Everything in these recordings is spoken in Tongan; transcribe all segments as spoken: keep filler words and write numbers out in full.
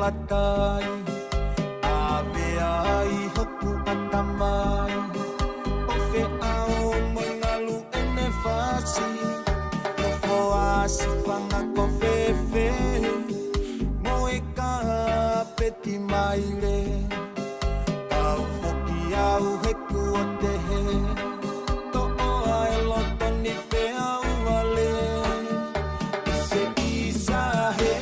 ʻatai, ʻave ai hoku ʻatamai, ʻo feʻao mo e ngalu ʻene fasi, ʻo foasi fanga ko fēfē, mo e kapeti maile. Kau foki au he kuo tehe, toʻo ʻa e loto ni pea u vale. ʻIse ʻisa hē,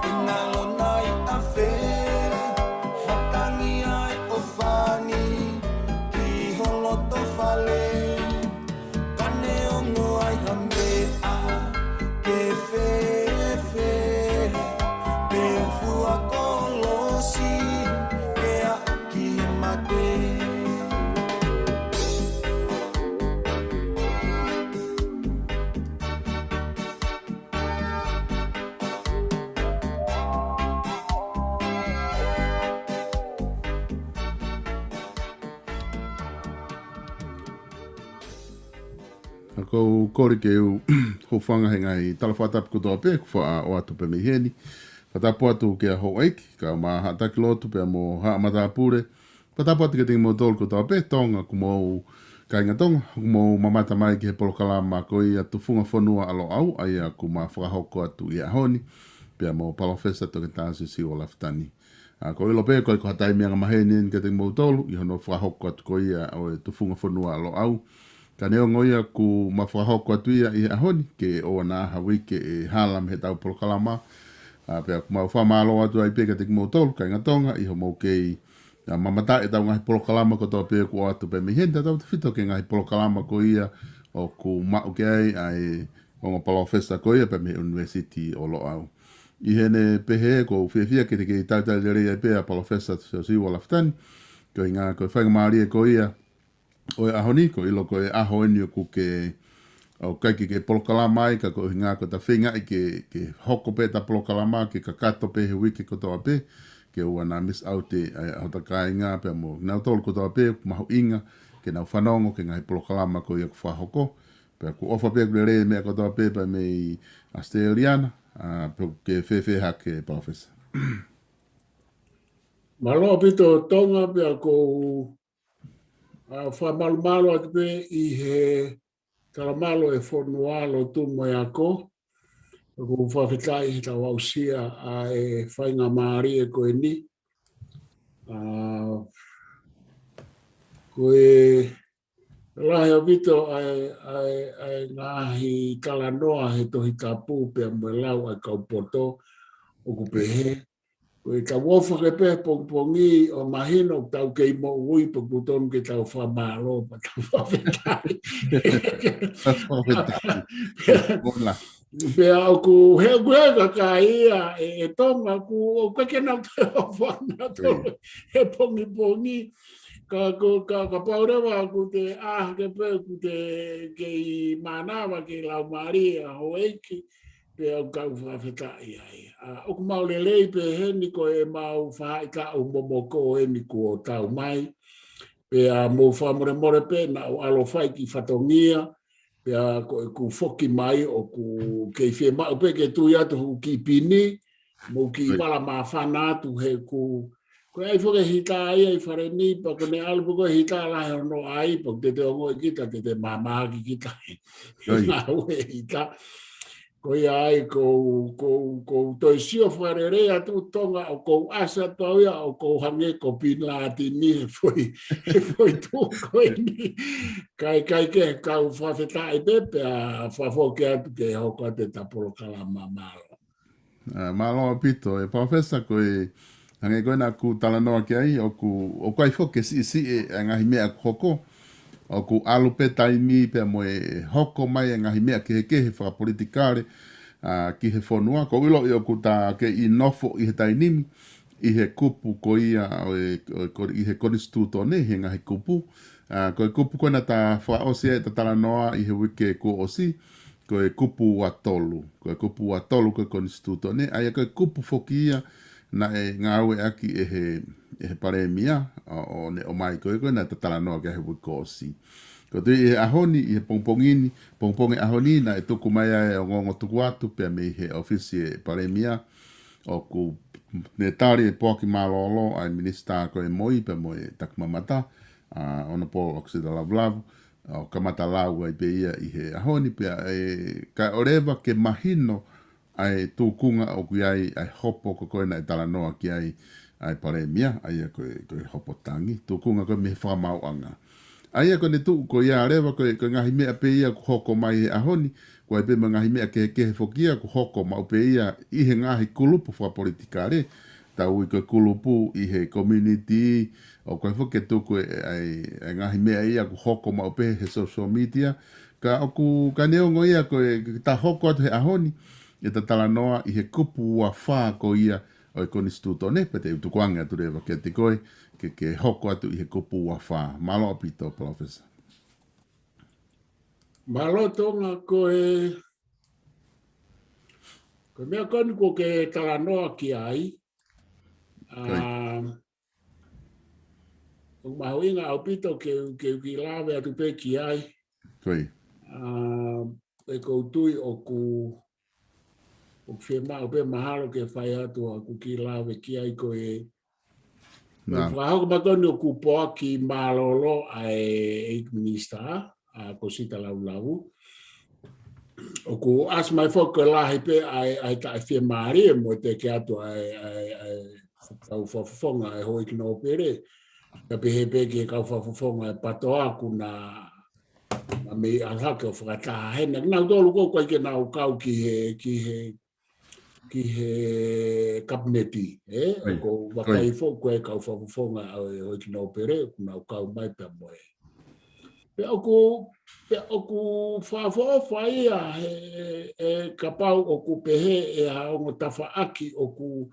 ʻe ngalo nai ʻafē, matangi ai ʻo fani ki ho loto fale. Ka neongo ai ha meʻa ke fēfē, pe u fua kolosi ke aʻu ki he mate. ʻA ko u kole ke u hūfanga he ngaahi tala fakatapu kotoa pē kuo faʻa ʻoatu pē mei heni. Fakatapu atu kia houʻeiki, kau ma haʻa taki lotu pea mo haʻa matāpule. Fakatapu atu kiate kimoutolu kotoa pē Tonga, ʻoku mou kāinga Tonga, ʻoku mou mamata mai ki he polokalama ko ia Tufunga Fonua ʻa Loʻau, ʻa ia ʻoku ma fakahoko atu ʻi he ʻaho ni, pea mo Palōfesa Toketā Siosiua Lafitani. ʻA, ʻoku ou ʻilo pē ʻoku ʻikai ko ha taimi angamaheni eni kiate kimoutolu ʻi hono fakahoko atu ko ia ʻo e Tufunga Fonua ʻa Loʻau. Ka neongo ia ʻoku ma fakahoko atu ia ʻi he ʻaho ni, ke ʻoua naʻa ʻi ai ha uike ʻe hala mei heʻetau polokalama. ʻA, pea ʻoku mau fakamālō atu ai pē kiate kimoutolu kāinga Tonga ʻi hoʻomou kei, ʻa, mamata ʻetau ngaahi polokalama kotoa pē kuo ʻoatu pē mei heni, tautautefito ki he ngaahi polokalama ko ia ʻoku maʻu ki ai ʻa e ongo palōfesa ko ia pē mei he ʻUnivēsiti ʻo Loʻau. ʻI heʻene pehē, ʻoku ou fiefia ke te kei talitali lelei ai pē ʻa Palōfesa Siosiua Lafitani, koeʻuhinga ko e faingamālie ko ia ʻo e ʻaho ni, ʻoku ou ʻilo ko e ʻaho eni ʻoku ke, ʻoku ʻikai ke ke polokalama ai, ka koeʻuhinga ko ʻeta feingaʻi ke, ke hoko pē ʻeta polokalama, ke kakato pē he uike kotoa pē, ke ʻoua naʻa miss out ʻa, ʻa hota kāinga pea mo kinautolu kotoa pē, mahuʻinga ke nau fanongo ki he ngaahi polokalama ko ia ʻoku fakahoko. Pea ʻoku ʻofa pē ʻoku lelei e meʻa kotoa pē pea mei ʻAositelēlia na, ʻa, pe ʻoku ke fēfē hake Palōfesa. Mālō ʻaupito Tonga, pea ʻoku ou, ʻa, fakamalumalu atu pē ʻi he talamalu e fonua, lotu mo e ako. ʻOku ou fakafetaʻi heʻetau aʻusia ʻa e faingamālie ko eni. ʻA, ko e lahi ʻaupito ʻa e, ʻa e, ʻa e ngaahi talanoa he Tohi Tapu pea mo e lau ʻa e kau poto ʻoku pehē. Ko ʻetau ʻofa ke pehē pongipongi ʻo mahino ʻoku tau kei moʻui pea ʻoku tonu ke tau fakamālō pea tau fakafetaʻi. Fakafetaʻi. Mola. Pea ʻoku he, ʻoku he kakai ia ʻe, ʻe Tonga ʻoku, ʻoku ʻikai ke nau toe ʻofa nautolu he pongipongi. Ka ko, ka, kapau leva ʻoku te ʻā hake pē ʻoku te kei mānava ki he laumālie ʻa houʻeiki, pea ʻoku ou fakafetaʻi ai. ʻA, ʻoku mau lelei pē heni ko e mau faʻahitaʻu momoko eni kuo tau mai. Pea mou fakamolemole pē naʻa ku ʻalu ʻo fai kiʻi fatongia, pea ko ʻeku foki mai ʻoku kei fiemaʻu pē ke tui atu hoku kiʻi pini, mo e kiʻi vala māfana atu he ʻoku, ko e ʻai foki e hita ia ʻi fale ni, pea ko ʻene ʻalu pē ko e hita lahi hono ʻai, pea ʻoku te te ongoʻi kita, te te māmāki kita. Ngāue hita. Ko ia ai, ʻoku ou, ʻoku ou, ʻoku ou toe sio fakalelei atu Tonga, ʻoku ou ʻasi atu au ia, ʻoku ou hangē ko Pini Latini he foʻi, he foʻi tuʻu ko eni. Kae, kae kehe, kau fakafetaʻi pē, pea fakafoki atu ke hoko atu ʻeta polokalama, mālō. ʻA, mālō ʻaupito, ʻe Palōfesa, ko e hangē ko ena ʻoku talanoa ki ai, ʻoku, ʻoku ʻikai foki ke siʻisiʻi e ngaahi meʻa ʻoku hoko. ʻOku ʻalu pē taimi pea mo e hoko mai e ngaahi meʻa kehekehe fakapolitikale, ʻa, ki he fonua. ʻOku ou ʻiloʻi ʻoku ta kei nofo ʻi he taimi ni, ʻi he kupu ko ia ʻo e, ʻo e ko-, ʻi he konisitūtone, he ngaahi kupu. ʻA, ko e kupu ko ena ta fakaʻosi ai ʻeta talanoa ʻi he uike kuo ʻosi, ko e kupu ua tolu. Ko e kupu ua tolu ko e konisitūtone, ʻa ia ko e kupu foki ia naʻe ngāueʻaki ʻe he, ʻe he palēmia, ʻo, ʻo ne ʻomai ko ē, ko ena ta talanoa ki ai he uike kuo ʻosi. Ko e tui ʻi he ʻaho ni, ʻi he pongipongi ni, pongipongi ʻaho ni, naʻe tuku mai ai e ongoongo tuku atu, pea mei he ʻōfisi e palēmia, ʻoku Ne tali e poaki mālōlō ʻa e Minisitā ko e Moʻui pea mo e Takimamata, ʻa Honourable ʻOkosita Lavulavu, ʻo kamata lau ai pē ia ʻi he ʻaho ni pea, ē, kae ʻoua leva ke mahino ʻa e tūkunga ʻoku ʻi ai ʻa e hopo ko ē naʻe talanoa ki ai ʻa e Palēmia, ʻa ia ko e, ko e hopo tangi, tūkunga ko ē mei he fakamaauʻanga. ʻA ia ko ʻene tuʻu ko ia leva ko e, ko e ngaahi meʻa pē ia kuo hoko mai he ʻaho ni, ʻoku ʻi ai pē mo e ngaahi meʻa kehekehe foki ia kuo hoko maʻu pē ia ʻi he ngaahi kulupu fakapolitikale, tau ui ko e kulupu ʻi he community, ʻoku ʻi ai foki e tuku e, ʻa e, ʻa e ngaahi meʻa ia kuo hoko maʻu pē he social media, ka ʻoku, ka neongo ia ko e, ka ta hoko atu he ʻaho ni, ʻe ta talanoa ʻi he kupu ua fā ko ia ʻo e Konisitūtone, pea te u tukuange atu leva kiate koe, ke, ke hoko atu ʻi he kupu ua fā. Mālō ʻaupito, Palōfesa. Mālō Tonga, ko e, ko e meʻa ko eni kuo ke talanoa ki ai. Kai. ʻA, ʻoku mahuʻinga ʻaupito ke, ke u kiʻi lave atu pē ki ai. Kai. ʻA, ʻoku ou tui ʻoku, ʻoku fiemaʻu pē mahalo ke fai atu haʻaku kiʻi lave ki ai ko e, Nā. Fakahoko mai ko eni ʻoku poaki mālōlō ʻa e ʻEiki Minisitā, ʻa Kosita Lavulavu. ʻOku ʻasi mai foki ko e lahi pē ʻa e, ʻa e taʻefiemālie mo e teke atu ʻa e, ʻa e, ʻa e kau fakafofonga ʻa e Houʻeiki Nōpele. Ka pehē pē ki he kau fakafofonga ʻa e PATOA ʻoku na, na mei ʻalu hake ʻo fakataha hena. Kinautolu ko ē ʻoku ʻikai ke nau kau ki he, ki he ki he Kapineti, ē? Ko e vakai foki ko e kau fakafofonga ʻa e Houʻeiki Nōpele, ʻoku nau kau mai pea mo e. Pea ʻoku, pea ʻoku fakaʻofoʻofa ia he, ʻe kapau ʻoku pehē ʻe ha ongo tafaʻaki ʻoku,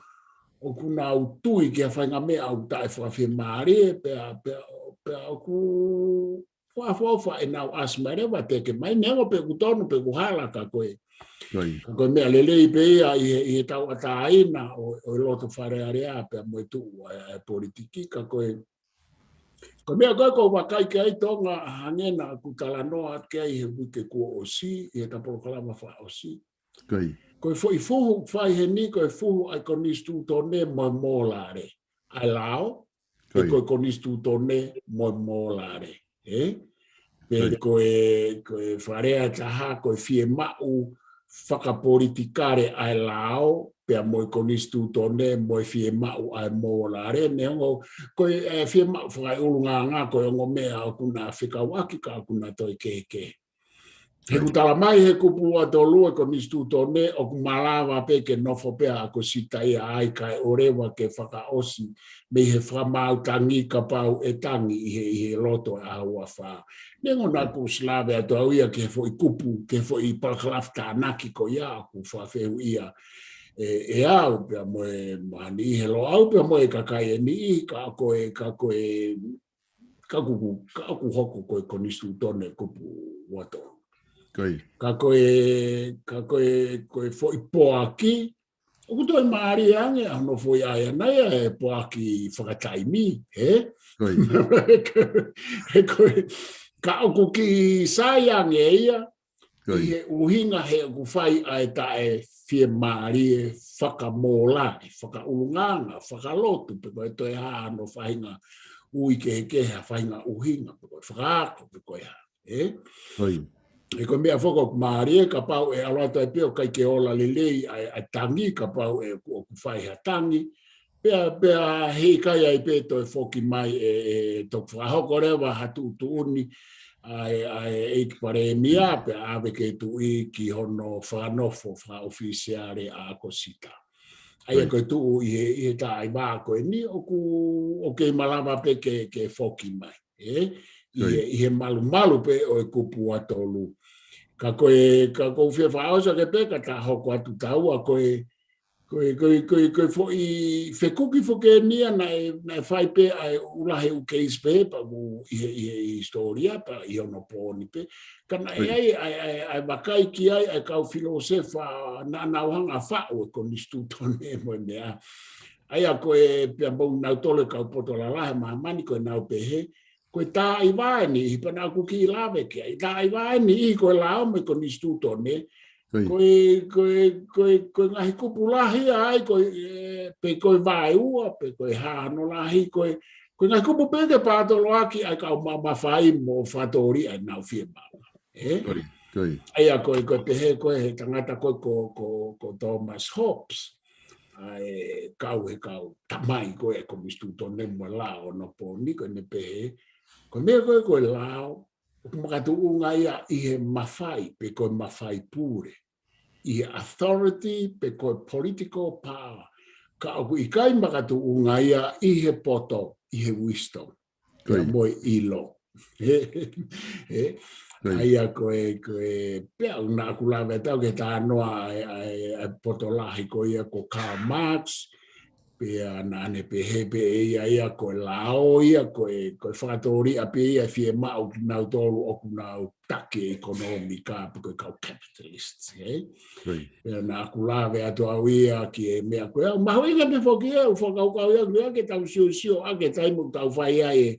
ʻoku nau tui ki ha faʻahinga meʻa ʻoku taʻefakafiemālie, pea, pea, pea ʻoku fakaʻofoʻofa ʻenau ʻasi mai leva teke mai, neongo pe ʻoku tonu pe ʻoku hala ka ko e. Ka ko e meʻa lelei pē ia ʻi he, ʻi he tauʻatāina ʻo, ʻo e loto Fale Alea pea mo e tuʻu ʻa e, ʻa e politiki ka ko e. Ko e meʻa ko ē ʻoku ou vakai ki ai Tonga hangē naʻa ku talanoa atu ki ai he uike kuo ʻosi, ʻi he ta polokalama fakaʻosi. Ko e foʻi fuhu fai heni ko e fuhu ʻa e Konisitūtone mo e Mōlale. ʻA e lao, ʻe ko e Konisitūtone mo e Mōlale, ē? Pe ko e, ko e fakalea ʻe taha, ko e fiemaʻu fakapolitikale ʻa e lao, pea mo e Konisitūtone, mo e fiemaʻu ʻa e Mōlale, neongo, ko e, ʻe fiemaʻu fakaʻulungaanga, ko e ongo meʻa ʻoku na fekauʻaki ka ʻoku na toe kehekehe. He ʻoku tala mai he kupu ua tolu ʻa e Konisitūtone ʻoku malava pē ke nofo pē ʻa Kosita ia ai kae ʻoua leva ke fakaʻosi mei he fakamaau tangi kapau ʻe tangi ʻi he, ʻi he loto ʻa e ua fā. Neongo naʻa ku ʻosi lave atu au ia ki he foʻi kupu, ki he foʻi palakalafi tānaki ko ia ʻoku fakafehuʻia ʻe, ʻe au pea mo e mahani ʻi he Loʻau pea mo e kakai ʻe niʻihi ka ko e, ka ko e ka kuku, ka ʻoku hoko ko e Konisitūtone kupu ua tolu. Ka ko e, ka ko e, ko e foʻi poaki, ʻoku toe mālie ange ʻa hono foʻi ʻai ʻana ia ʻe poaki fakataimi, ē? He ko e, ka ʻoku kiʻi sai ange ia, ʻi he ʻuhinga he ʻoku fai ʻa e taʻefiemālie fakamōlale, fakaʻulungaanga, fakalotu, pe ko e toe hā hano faʻahinga ui kehekehe, ha faʻahinga ʻuhinga, pe ko e fakaako, pe ko e hā, ē? He ko e meʻa foki ʻoku mālie, kapau ʻe ʻalu atu ai pē ʻoku ʻikai ke ola lelei ʻa e, ʻa e tangi, kapau ʻe ʻoku, ʻoku fai ha tangi, Pea, pea heʻikai ai pē toe foki mai ʻe, ʻe toki fakahoko leva ha tuʻutuʻuni ʻa e, ʻa e ʻEiki Palēmia, pea ʻave ke tuʻi ki hono fakanofo fakaʻofisiale ʻa Kosita. ʻA ia ko e tuʻu ʻi he, ʻi he taʻaivā ko eni ʻoku, ʻoku kei malava pē ke, ke foki mai. ʻE, ʻi he, ʻi he malumalu pē ʻo e kupu ua tolu. Ka ko e, ka ʻoku ou fie fakaʻosi ake pē ka ta hoko atu taua ko e, ko e, ko e, ko e, ko e foʻi fekuki foki eni ia naʻe, naʻe fai pē ʻa e ʻū lahi ʻū keisi pē pea ʻoku ʻi he, ʻi he hisitōlia pea ʻi hono pō ni pē. Ka naʻe ʻi ai, ʻa e, ʻa e, ʻa e vakai ki ai, ʻa e kau filōsefa naʻa nau hanga faʻu e konisitūtone mo e meʻa. ʻA ia ko e pea mo nautolu e kau poto lalahi ʻa māmani ko e nau pehē, ko e taʻaivā eni, ʻi he pea naʻa ku kiʻi lave ki ai, taʻaivā eni ʻi he ko e lao mo e konisitūtone, Ko e, ko e, ko e, ko e ngaahi kupu lahi ai, ko e, pe ko e vaeua, pe ko e hā hano lahi, ko e, ko e ngaahi kupu pē ke pātoloaki ai kau ma-, mafai mo fakatōliʻa ʻenau fiemaʻu. ʻE? ʻA ia ko e, ko e pehē ko e he tangata ko e ko, ko, ko Thomas Hobbes. ʻA e kau he kau tamai ko e konisitūtone mo e lao ʻo onopooni ko ʻene pehē. Ko e meʻa ko e ko e lao, ʻoku makatuʻunga ia ʻi he mafai, pe ko e mafai pule. ʻI he authority, pe ko e political power. Ka ʻoku ʻikai makatuʻunga ia ʻi he poto, ʻi he wisdom. Pea mo e ʻilo. ʻE, ʻa ia ko e, ko e, pea ʻoku naʻa ku lave atu au ke talanoa ʻa e, ʻa e, ʻa e poto lahi ko ia ko Karl Marx, pea naʻa ne pehē pē ʻe ia ia ko e lao ia, ko e, ko e fakatōliʻa pē ia fiemaʻu kinautolu ʻoku nau taki ʻekonōmika pe ko e kau capitalists, ʻe? Pea naʻa ku lave atu au ia ki he meʻa ko e, ʻa, mahuʻinga pē foki ʻe, ʻoku fakakaukau ia, ia ke tau siosio, ʻa ke taimi ʻoku tau fai ai ʻe,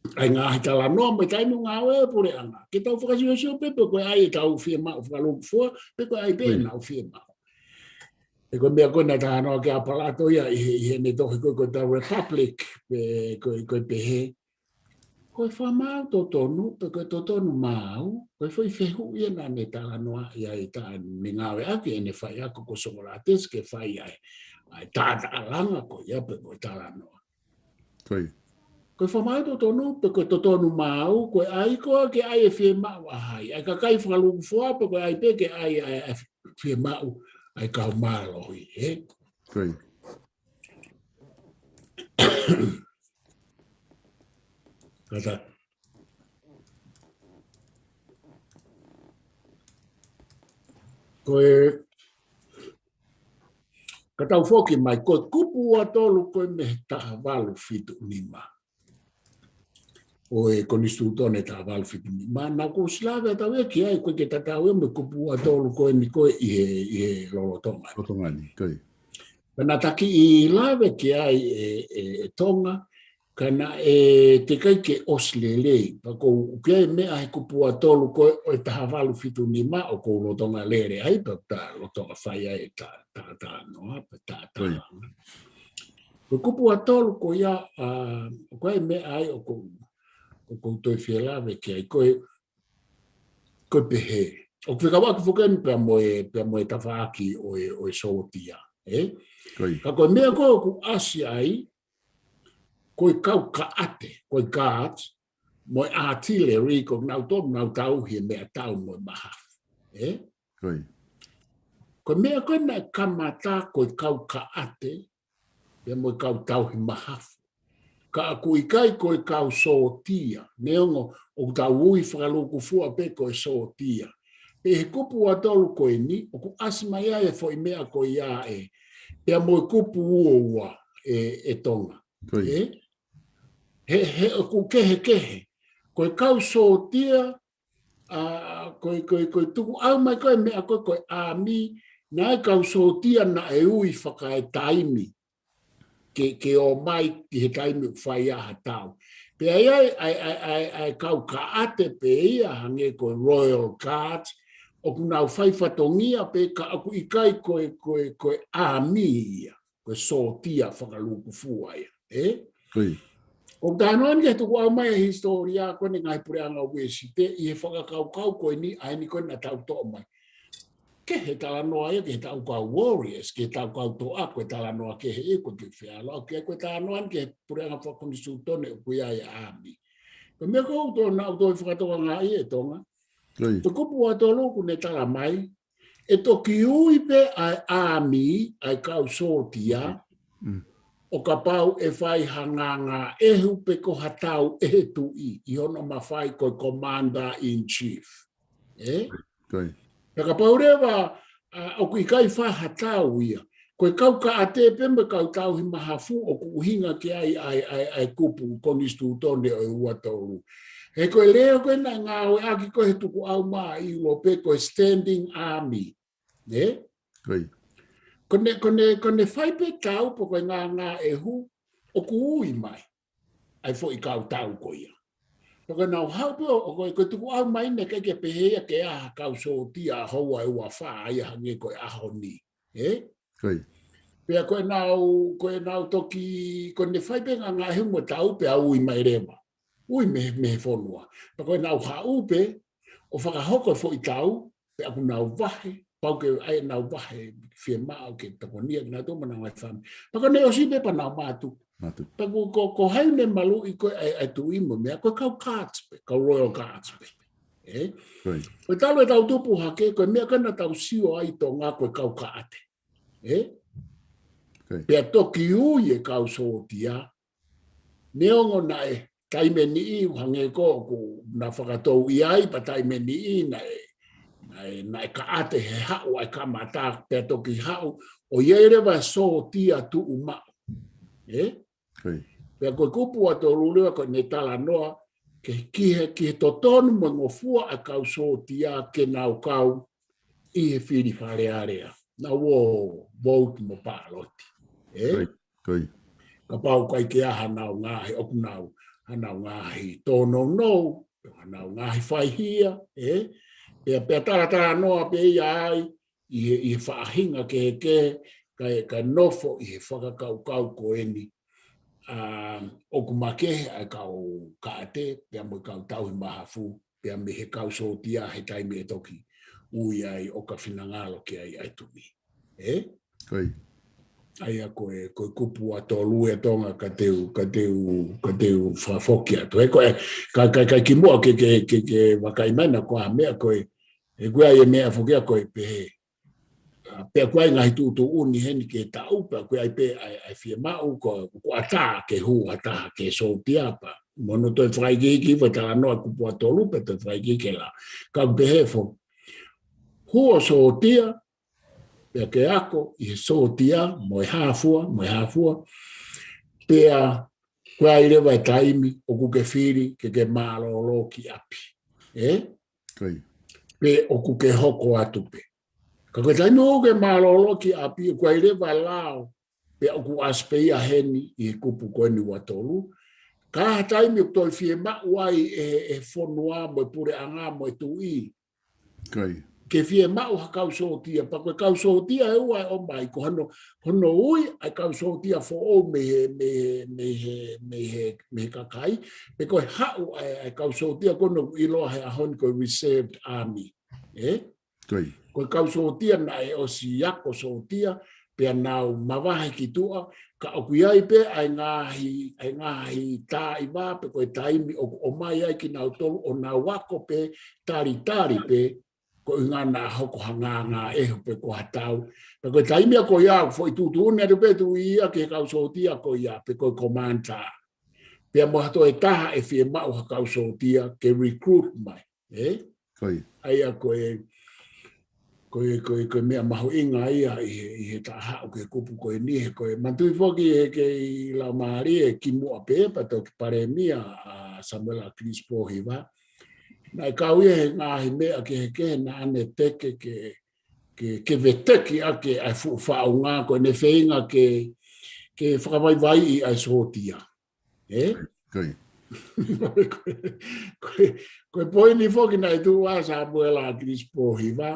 ʻa e ngaahi talanoa mo e taimi ʻoku ngāue ʻa e puleʻanga. Ke tau fakasiosio pē, pe ko e ʻai ʻetau fiemaʻu fakalūkufua, pe ko e ʻai pē ʻenau fiemaʻu. ʻE ko e meʻa ko e naʻe talanoa ki ai ʻa Palato ia ʻi he, ʻi heʻene tohi ko e, ko e The Republic, pe ko e, ko e pehē. Ko e fakamaau totonu, pe ko e totonu maau, ko e foʻi fehuʻi ia naʻa ne talanoa ia ʻi he taimi naʻe ngāueʻaki ʻene faiako ko Sokolatesi ke fai ai ʻa e taʻataʻalanga ko ia pe ko e talanoa. Ko e fakamaau totonu, pe ko e totonu maau, ko e ʻai koā ke ʻai e fiemaʻu ʻa hai. ʻA e kakai fakalūkufua, pe ko e ʻai pē ke ʻai ʻa e, ʻa e fiemaʻu ʻa e kau mālohi, ʻe? Kātaki. Ko e, ka tau foki mai, ko e kupu ua tolu ko e mei he taha valu fitu nima. ʻO e konisitūtone taha valu fitu nima. Naʻa ku ʻosi lave atu au ia ki ai, ko e ke tatau ia mo e kupu ua tolu ko eni ko e ʻi he, ʻi he lolotonga. Lolotonga ni, ko e. Pea naʻa taki lave ki ai ʻe, ʻe, ʻe Tonga, ka naʻe teʻeki ai ke ʻosi lelei, pea ko u, ʻoku ʻi ai e meʻa he kupu ua tolu ko e, ʻo e taha valu fitu nima ʻoku ou lolotonga lele ai, pea ta lolotonga fai ai ʻa e ta, ta, talanoa, pe ta, talanoa. Ko e kupu ua tolu ko ia, ʻa, ʻoku ʻi ai e meʻa ai ʻoku, ʻoku ou toe fie lave ki ai, ko e, ko e pehē. ʻOku fekauʻaki foki eni pea mo e, pea mo e tafaʻaki ʻo e, ʻo e sōtia, ʻe? Ka ko e meʻa ko ē ʻoku ʻasi ai, ko e kau kaʻate, ko e guards, mo e artillery, ko kinautolu ʻoku nau tauhi e meʻatau mo e mahafu, ʻe? Ko e meʻa ko ē naʻe kamata ko e kau kaʻate, pea mo e kau tauhi mahafu. Ka ʻoku ʻikai ko e kau sōtia, neongo ʻoku tau ui fakalūkufua pē ko e sōtia. Pea he kupu ua tolu ko eni, ʻoku ʻasi mai ai e foʻi meʻa ko ia ʻe, pea mo e kupu ua ua ʻe, ʻe Tonga. ʻE? He, he ʻoku kehekehe. Ko e kau sōtia, ʻa, ko e, ko e, ko e tukuʻau mai ko e meʻa ko e, ko e ʻāmi, naʻe kau sōtia naʻe ui fakaetaimi. Ke, ke ō mai ki he taimi ʻoku fai ai ha tau. Pea ʻi ai, ʻa e, ʻa e, ʻa e, ʻa e kau kaʻate pē ia hangē ko e Royal Guard, ʻoku nau fai fatongia pē ka ʻoku ʻikai ko e, ko e, ko e ʻāmi ia, ko e sōtia fakalūkufua ia, ʻe? ʻOku talanoa eni ki he tukuʻau mai e hisitōlia ko eni ngaahi puleʻanga Uēsite, ʻi he fakakaukau ko eni, ʻa eni ko eni naʻa tau toʻo mai. Kehe talanoa ia ki he tau kau warriors, ki he tau kau toʻa, ko e talanoa kehe ia ko e fealoʻaki, ko e talanoa eni ki he puleʻanga fakakonisitūtone ʻoku ʻi ai e ʻāmi. Ko e meʻa ko ē ʻoku tō, naʻa ku toe fakatokangaʻi ʻe Tonga. Ko e kupu ua tolu ʻoku ne tala mai, ʻe toki ui pē ʻa e ʻāmi, ʻa e kau sōtia, ʻo kapau ʻe fai ha ngāngāʻehu pe ko ha tau ʻe he tuʻi, ʻi hono mafai ko e commander in chief. ʻE? Pea kapau leva, ʻa, ʻoku ʻikai fai ha tau ia. Ko e kau kaʻate pē mo e kau tauhi mahafu ʻoku ʻuhinga ki ai ʻa e, ʻa e, ʻa e kupu konisitūtone ʻo e ua tolu. He ko e lea ko ē naʻe ngāueʻaki ko ē he tukuʻau mai ʻi ʻIulope ko e standing army. ʻE? Ko ʻene, ko ʻene, ko ʻene fai pē tau pe ko e ngāngāʻehu ʻoku ui mai ʻa e foʻi kau tau ko ia. Pea ko ʻenau haʻu pē ʻo, ʻo ko e, ko e tukuʻau mai ʻeni ʻikai ke pehē ia ke ʻi ai ha kau sōtia ʻa houa ʻe uofā ia hangē ko e ʻaho ni. Ē? Pea ko ʻenau, ko ʻenau toki, ko ʻene fai pē ngaahi ʻehu mo e tau pea ui mai leva. Ui mei, mei he fonua. Pea ko ʻenau haʻu pē, ʻo fakahoko e foʻi tau, pea ʻoku nau vahe, pau ke ʻai ʻenau vahe fiemaʻu ke tokonia, ke nau tō mo ʻenau ngaahi fāmili. Pea ko ʻene ʻosi pē pea nau mātuku. Pea ko, ko, ko hai ʻene maluʻi ko e, ʻa e, ʻa e tuʻi mo e meʻa, ko e kau guards pē, kau royal guards pē. Ē? Ko e talu ʻetau tupu hake, ko e meʻa ko ē naʻa tau sio ai ʻi Tonga ko e kau kaʻate. Ē? Pea toki ui e kau sōtia, neongo naʻe taimi ʻe niʻihi hangē ko ʻoku na fakatouʻi ai, pea taimi ʻe niʻihi naʻe, naʻe, naʻe kaʻate he haʻu ʻa e kamata, pea toki haʻu, ʻo ʻi ai leva e sōtia tuʻumaʻu. Ē? Pea ko e kupu ua tolu leva ko ʻene talanoa, ke ki he, ki he totonu mo e ngofua ʻa e kau sōtia ke nau kau ʻi he fili Fale Alea. Nau ō vote mo paloti. Ē? Kapau ʻikai ke ʻi ai hanau ngaahi, ʻoku nau, hanau ngaahi tōnounou, hanau ngaahi faihia, ē? Pea, pea talatalanoa pē ia ai, ʻi he, ʻi he faʻahinga kehekehe, kae, kae nofo ʻi he fakakaukau ko eni. ʻA, ʻoku makehe ʻa e kau kaʻate, pea mo e kau tauhi mahafu, pea mei he kau sōtia he taimi ʻe toki ui ai ʻo ka finangalo ki ai ʻa e tuʻi. Ē? ʻA ia ko e, ko e kupu ua tolu ʻe Tonga ka te u, ka te u, ka te u fakafoki atu. Ē, ko e, ka, ka, ka kimuʻa ke, ke, ke, ke vakai mai naʻa ko ha meʻa ko e, ʻoku ʻi ai e meʻa foki ia ko e pehē. ʻA, pea ʻoku ʻi ai ngaahi tuʻutuʻuni heni ke tau, pea ʻoku ʻi ai pē ʻa e, ʻa e fiemaʻu ko, ko ʻatā ke hū ha taha ke sōtia pea mo hono toe fakaikiiki, pea talanoa kupu ua tolu, pea toe fakaikiiki lā. Ka ʻoku pehē foki. Hū ʻo sōtia, pea ke ako ʻi he sōtia, mo e hā fua, mo e hā fua. Pea ko e ʻi ai leva e taimi, ʻoku ke fili, ke ke mālōlō ki ʻapi. Ē? Pe ʻoku ke hoko atu pē. Ka ko e taimi ʻoku ke mālōlō ki ʻapi, ʻoku ʻi ai leva e lao, pea ʻoku ʻasi pē ia heni ʻi he kupu ko eni ua tolu. Ka ʻi ha taimi ʻoku toe fiemaʻu ai ʻe, ʻe he fonua mo e puleʻanga mo e tuʻi. Ke fiemaʻu ha kau sōtia, pea ko e kau sōtia ʻe ua ʻe ʻomai, ko hono, hono ui ʻa e kau sōtia foʻou mei he, mei he, mei he, mei he, mei he kakai, pe ko e haʻu ʻa e, ʻa e kau sōtia ko eni ʻoku ʻiloa he ʻaho ni ko e reserved army. Ē? Ko e kau sōtia naʻe ʻosi ako sōtia, pea nau mavahe ki tuʻa, ka ʻoku ʻi ai pē ʻa e ngaahi, ʻa e ngaahi taimi pe ko e taimi ʻoku ʻomai ai kinautolu ʻo nau ako pē, talitali pē, ko e ʻuhinga naʻa hoko ha ngāngāʻehu pe ko ha tau. Pea ko e taimi ia ko ia, foʻi tuʻutuʻuni atu pē tuʻi ia ki he kau sōtia ko ia, pe ko e commander. Pea mo ha toe taha ʻe fiemaʻu ha kau sōtia ke recruit mai. Ē? ʻA ia ko e, ko e, ko e, ko e meʻa mahuʻinga ia ʻi he, ʻi he taha ʻoku ke kupu ko eni he ko e manatuʻi foki he kei laumālie kimuʻa pē pea toki palēmia ʻa Samuela ʻAkilisi Pōhiva. Naʻe kau ia he ngaahi meʻa kehekehe naʻa ne teke ke, ke, ke veteki ʻaki ʻa e fuʻu faʻunga ko ʻene feinga ke, ke fakavaivaiʻi ʻa e sōtia. Ē? Ko e, ko e, ko e poini foki naʻe tuʻu ʻa Samuela ʻAkilisi Pōhiva.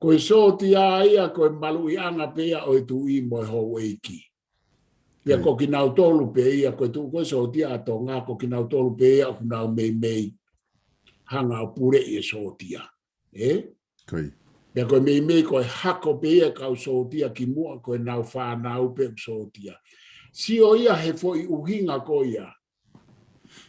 Ko e sōtia ia, ko e maluʻiʻanga pē ia ʻo e tuʻi mo e houʻeiki. Pea ko kinautolu pē ia, ko e tuʻu ko e sōtia ʻa Tonga, ko kinautolu pē ia ʻoku nau meimei hanga ʻo puleʻi e sōtia. Ē? Pea ko e meimei ko e hako pē ia kau sōtia kimuʻa ko ʻenau fānau pē ʻoku sōtia. Sio ia he foʻi ʻuhinga ko ia.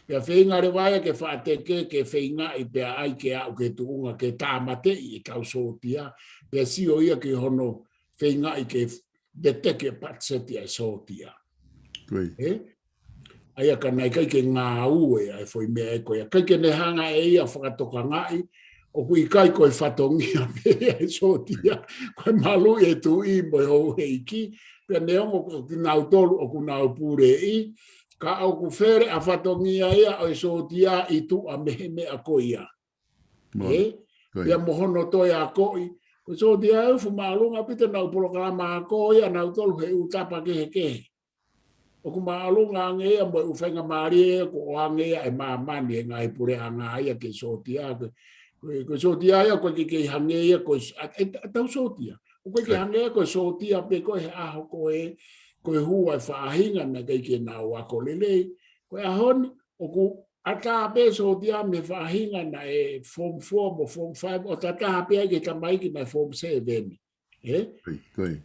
Pea feinga leva ia ke fakateke, ke feingaʻi pea ʻai ke aʻu ki he tuʻunga ke tāmateʻi e kau sōtia. Pea sio ia ki hono feingaʻi ke veteki e patiseti ʻa e sōtia. Ē? ʻA ia ka naʻe ʻikai ke ngāue ʻa e foʻi meʻa ē ko ia. ʻIkai ke ne hanga ʻe ia ʻo fakatokangaʻi, ʻoku ʻikai ko e fatongia pē ia e sōtia, ko e maluʻi e tuʻi mo e houʻeiki, pea neongo ko kinautolu ʻoku nau puleʻi, ka ʻoku fele ʻa e fatongia ia ʻo e sōtia ʻi tuʻa mei he meʻa ko ia. Ē? Pea mo hono toe akoʻi, ko e sōtia ʻoku fuʻu māʻolunga ʻaupito ʻenau polokalama ako ia ʻanautolu he ʻū tapa kehekehe. ʻoku māʻolunga ange ia mo e ʻū faingamālie ʻoku ʻoange ia ʻe māmani he ngaahi puleʻanga ia ki he sōtia. Ko e, ko e, ko e sōtia ia ʻoku ʻikai ke kei hangē ia ko e s-, ʻa, ʻe, ʻa tau sōtia. ʻOku ʻikai ke hangē ia ko e sōtia pē ko e he ʻaho ko ē, ko e hū ʻa e faʻahinga naʻe ʻikai ke nau ako lelei. Ko e ʻaho ni, ʻoku ʻatā pē sōtia mei he faʻahinga naʻe form four mo form five, ʻo tatā pē ai ki he tamaiki naʻe form seven. ʻE?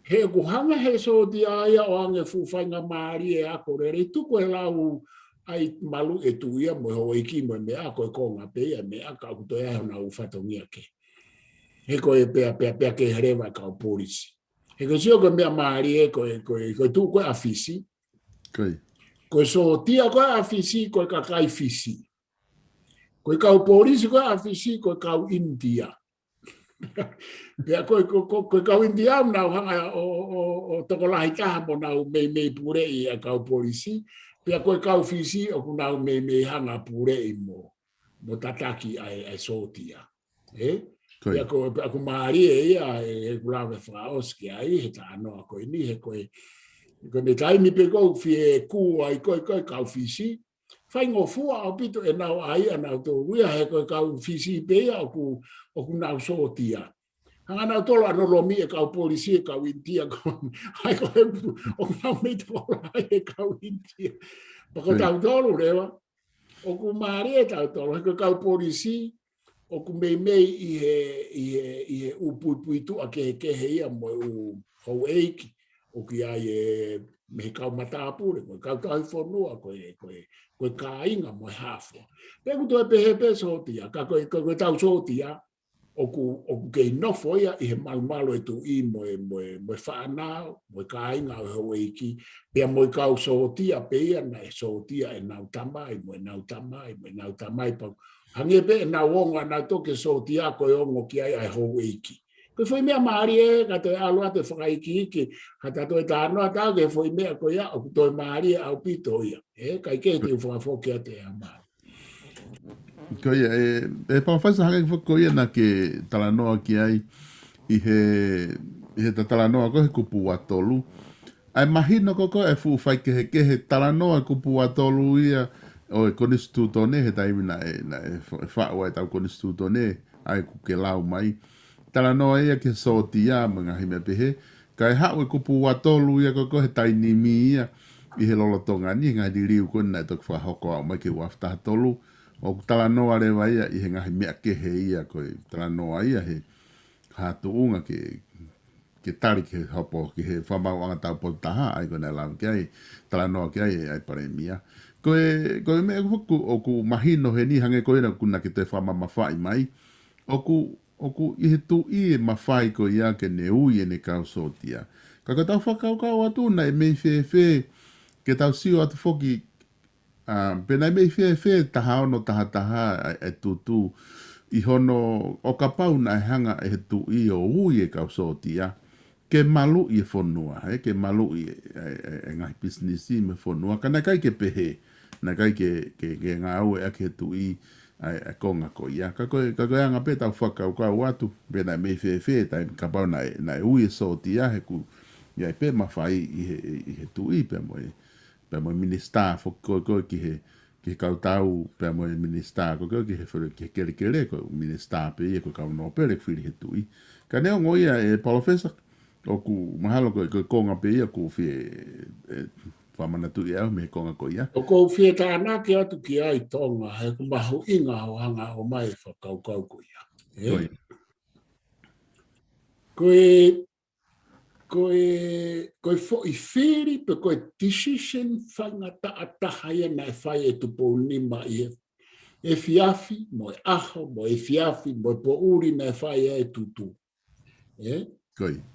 He ʻoku hanga he sōtia ia ʻo ʻoange fuʻu faingamālie ʻa e ako lelei, tuku e lau ʻa e maluʻi e tuʻi ia mo e houʻeiki mo e meʻa, ko e konga pē ia e meʻa ka ʻoku toe ʻi ai honau fatongia kehe. He ko e pea, pea, pea kehe leva e kau polisi. He ko e sio ko e meʻa mālie ko e, ko e, ko e tuʻu ko ē ʻa Fisi. Ko e sōtia ko ē ʻa Fisi, ko e kakai Fisi. Ko e kau polisi ko ē ʻa Fisi, ko e kau ʻInitia. Pea ko e, ko, ko, ko e kau ʻInitia ʻoku nau hanga ʻo, ʻo, ʻo, ʻo tokolahi taha mo nau meimei puleʻi ʻa e kau polisi. Pea ko e kau Fisi ʻoku nau meimei hanga puleʻi mo, mo tataki ʻa e, ʻa e sōtia. ʻE? Pea ko, pea ʻoku mālie ia e, e ʻeku lave fakaʻosi ki ai he talanoa ko eni, he ko e, ko e taimi pē ʻoku fie kū ai ko e, ko e kau Fisi, faingofua ʻaupito ʻenau ʻai ʻa nautolu ia he ko e kau Fisi pē ia ʻoku, ʻoku nau sōtia. Hanga nautolu ʻo nolomi e kau polisi e kau ʻInitia ko, ʻai ko e pu-, ʻoku nau meimei tokolahi e kau ʻInitia. Pea ko tautolu leva, ʻoku mālie tautolu, he ko e kau polisi, ʻoku meimei ʻi he, ʻi he, ʻi he ʻū puipuituʻa kehekehe ia mo e ʻū houʻeiki. ʻOku ʻi ai e mei he kau matāpule, ko e kau tauhi fonua, ko e, ko e, ko e kāinga mo e hā fua. Pea ʻoku toe pehē pē sōtia, ka ko e, ko e, ko e tau sōtia, ʻoku, ʻoku kei nofo ia ʻi he malumalu e tuʻi mo e, mo e, mo e fānau, mo e kāinga ʻo e houʻeiki, pea mo e kau sōtia pē ia naʻe sōtia ʻenau tamai, mo ʻenau tamai, mo ʻenau tamai pau. Hangē pē ʻenau ongo ʻanautolu ki he sōtia ko e ongo ki ai ʻa e houʻeiki. Ko e foʻi meʻa mālie ē, ka toe ʻalu atu e fakaikiiki, ka ta toe talanoa atu ki he foʻi meʻa ko ia, ʻoku toe mālie ʻaupito ia. ʻE, kae kehe te u fakafoki atu ʻe Amala. Ko ia, ʻe, ʻe Palōfesa, hangē foki ko ia naʻa ke talanoa ki ai ʻi he, ʻi he ta talanoa ko ē he kupu ua tolu. ʻA e mahino ko ē ko e fuʻu faikehekehe talanoa e kupu ua tolu ia ʻo e konisitūtone he taimi naʻe, naʻe fa-, faʻu ai ʻetau konisitūtone, ʻa ia ʻoku ke lau mai. Talanoa ia ki he sōtia mo e ngaahi meʻa pehē. Kae haʻu e kupu ua tolu ia ko ē ko e he taimi ia ʻi he lolotonga ni, ngaahi liliu ko ē naʻe toki fakahoko ʻo aʻu mai ki he ua afe taha tolu. ʻOku talanoa leva ia ʻi he ngaahi meʻa kehe ia ko e talanoa ia he hā tuʻunga ke, ke tali ki he hopo, ki he fakamaauʻanga taupotu taha, ʻa ia ko ē naʻe lave ki ai, talanoa ki ai, ʻa e Palēmia. Ko e, ko e meʻa ʻoku, ʻoku mahino heni hangē ko ia naʻa ku na ke toe fakamamafaʻi mai. ʻOku, ʻoku ʻi he tuʻi e mafai ko ia ke ne ui ʻene kau sōtia. Ka ko ʻetau fakakaukau atu naʻe mei fēfē, ke tau sio atu foki, ʻa, pe naʻe mei fēfē taha ono taha taha ʻa e, ʻa e tutu ʻi hono ʻo kapau naʻe hanga ʻe he tuʻi ʻo ui e kau sōtia ke maluʻi e fonua, ʻe, ke maluʻi e, e, e, e ngaahi pisinisi mo e fonua, ka naʻe ʻikai ke pehē, naʻe ʻikai ke, ke, ke ngāueʻaki he tuʻi ʻa e, ʻa e konga ko ia. Ka ko e, ka ko e anga pē ʻetau fakakaukau atu, pe naʻe mei fēfē, taimi kapau naʻe, naʻe ui e sōtia he ʻoku ʻi ai pē mafai ʻi he, ʻi he tuʻi pea mo e, pea mo e minisitā foki ko ē ko ē ki he, ki he kautau, pea mo e minisitā ko ē ko ē ki he fale, ki he kelekele, ko e minisitā pē ia ko e kau nōpele fili he tuʻi. Ka neongo ia ʻe Palōfesa, ʻoku mahalo ko e, ko e konga pē ia ʻoku fie, ʻe, fakamanatuʻi au mei he konga ko ia. ʻOku ou fie tānaki atu ki ai Tonga, he ʻoku mahuʻinga hoʻo hanga ʻo ʻomai e fakakaukau ko ia. ʻE? Ko ia. Ko e, ko e, ko e foʻi fili pe ko e decision faingataʻa taha ia naʻe fai ʻe Tupou Nima ʻi he, efiafi, mo e ʻaho, mo e efiafi, mo e poʻuli naʻe fai ai e tutu. ʻE? Ko ia.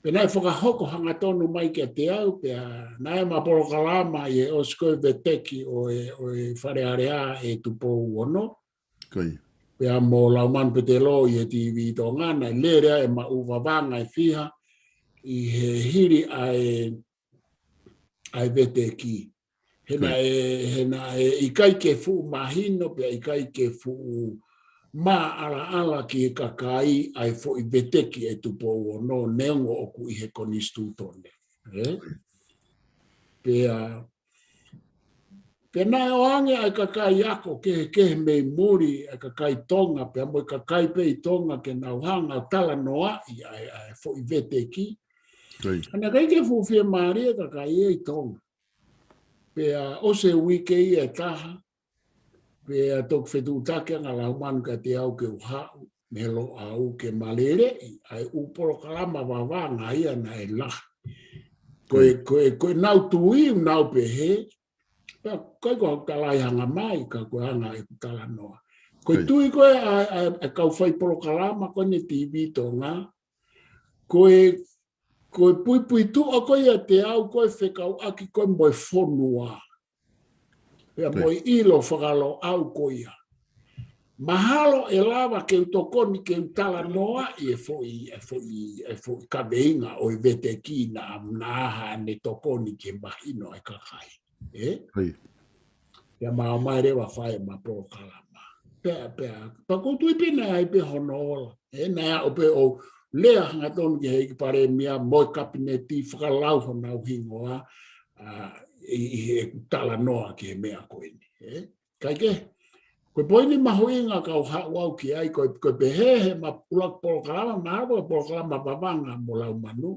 Pea naʻe fakahoko hangatonu mai kiate au, pea naʻe ma polokalama ʻi he ʻosi ko ē veteki ʻo e, ʻo e Fale Alea ʻe Tupou Ono. Ko ia. Pea mo Laumanu Petelo ʻi he TV Tonga, naʻe lele ai ʻema ʻū vavanga ʻe fiha, ʻi he hili ʻa e, ʻa e veteki. He naʻe, he naʻe ʻikai ke fuʻu mahino, pea ʻikai ke fuʻu maʻalaʻala ki he kakai ʻa e foʻi veteki ʻe Tupou Ono, neongo ʻoku ʻi he konisitūtone. ʻE? Ko ia. Pea, pea naʻe ʻoange ʻa e kakai ako kehekehe mei muli, ʻa e kakai Tonga, pea mo e kakai pē ʻi Tonga ke nau hanga ʻo talanoaʻi ʻa e, ʻa e foʻi veteki. Ka naʻe ʻikai ke fuʻu fiemālie ʻa e kakai ia ʻi Tonga. Pea ʻosi e uike ia ʻe taha, pea toki fetuʻutaki ange ʻa Laumanu kiate au ke u haʻu mei Loʻau ke ma leleʻi ʻa e ʻū polokalama vavanga ia naʻe lahi. Ko e, ko e, ko ʻenau tui ʻoku nau pehē, pea ʻikai ko haʻaku tala ʻi hanga mai, ka ko e anga ʻeku talanoa. Ko e tui ko ē ʻa, ʻa, ʻa e kau fai polokalama ko eni T V Tonga, ko e, ko e puipuituʻa ko ia ʻiate au ko e fekauʻaki ko ē mo e fonua. Pea mo e ʻilo faka-Loʻau ko ia. Mahalo ʻe lava ke u tokoni ke u talanoaʻi e foʻi, e foʻi, e foʻi kaveinga ʻo e veteki naʻa, naʻa ne tokoni ke mahino e kakai. ʻE? Pea ma ō mai leva fai ʻema polokalama. Pea, pea, pea ʻoku ou tui pē naʻe ʻi ai pē hono ola. ʻE, naʻe ʻo pē ʻo lea hangatonu ki he ʻEiki Palēmia mo e Kapineti fakalau honau hingoa, ʻa, ʻi, ʻi heʻeku talanoa ki he meʻa ko eni. ʻE? Kae kehe, ko e poini mahuʻinga ka u haʻu au ki ai, ko e, ko e pehē he ʻema ʻuluaki polokalama, mahalo ko e polokalama vavanga mo Laumanu.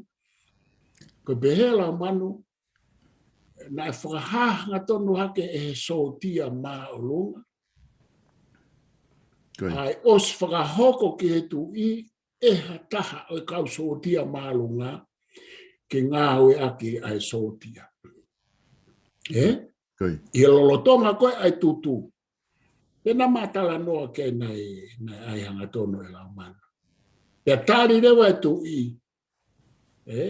Ko e pehē Laumanu, naʻe fakahā hangatonu hake ʻe he sōtia māʻolunga. ʻA e ʻosi fakahoko ki he tuʻi ʻe ha taha ʻo e kau sōtia māʻolunga ke ngāueʻaki ʻa e sōtia. ʻE? ʻI he lolotonga ko ē ʻa e tutu. Pea naʻa ma talanoa ki ai naʻe, naʻe ʻai hangatonu ʻe Laumanu. Pea tali leva e tuʻi, ʻe,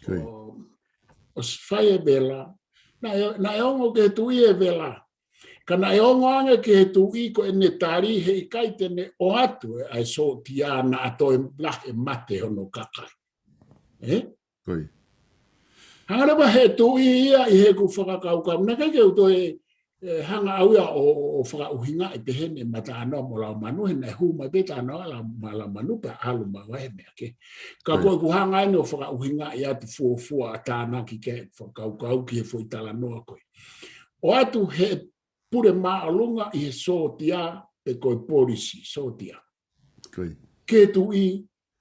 ʻo, ʻosi fai e vela, naʻe, naʻe ongo ki he tuʻi e vela. Ka naʻe ongo ange ki he tuʻi ko ʻene tali heʻikai te ne ʻoatu ʻa e sōtia naʻa toe lahi e mate hono kakai. ʻE? Hanga leva he tuʻi ia ʻi heʻeku fakakaukau. Naʻe ʻikai ke u toe, ʻe, hanga au ia ʻo, ʻo, ʻo fakaʻuhingaʻi pē heʻene matānoa mo Laumanu, he naʻe hū mai pē talanoa ʻa Lau-, ma Laumanu pea ʻalu mai ʻo ʻai e meʻa kehe. Ka ko ʻeku hanga eni ʻo fakaʻuhingaʻi atu fuofua ʻa e tānaki ki he fakakaukau ki he foʻi talanoa ko ē. ʻOatu he pule māʻolunga ʻi he sōtia pe ko e polisi sōtia. Ke tuʻi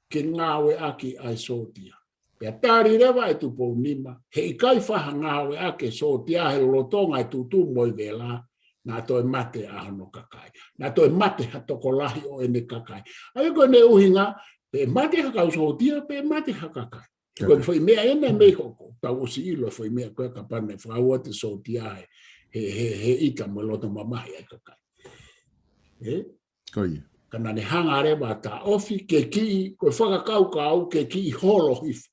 ke ngāueʻaki ʻa e sōtia. Pea tali leva ʻe Tupou Nima, heʻikai faʻa ngāueʻaki e sōtia he lolotonga e tutu mo e vela, naʻa toe mate ʻa hono kakai. Naʻa toe mate ha tokolahi ʻo ʻene kakai. ʻA ia ko ʻene ʻuhinga, pe mate ha kau sōtia, pe mate ha kakai. Ko e foʻi meʻa ena mei hoko, tau ʻosi ʻilo e foʻi meʻa ko ē kapau naʻe fakaua atu e sōtia he, he, he, he ʻita mo e loto mamahi ʻa e kakai. ʻE? Ka naʻa ne hanga leva ʻo taʻofi ke kiʻi, ko e fakakaukau ke kiʻi holo hifo.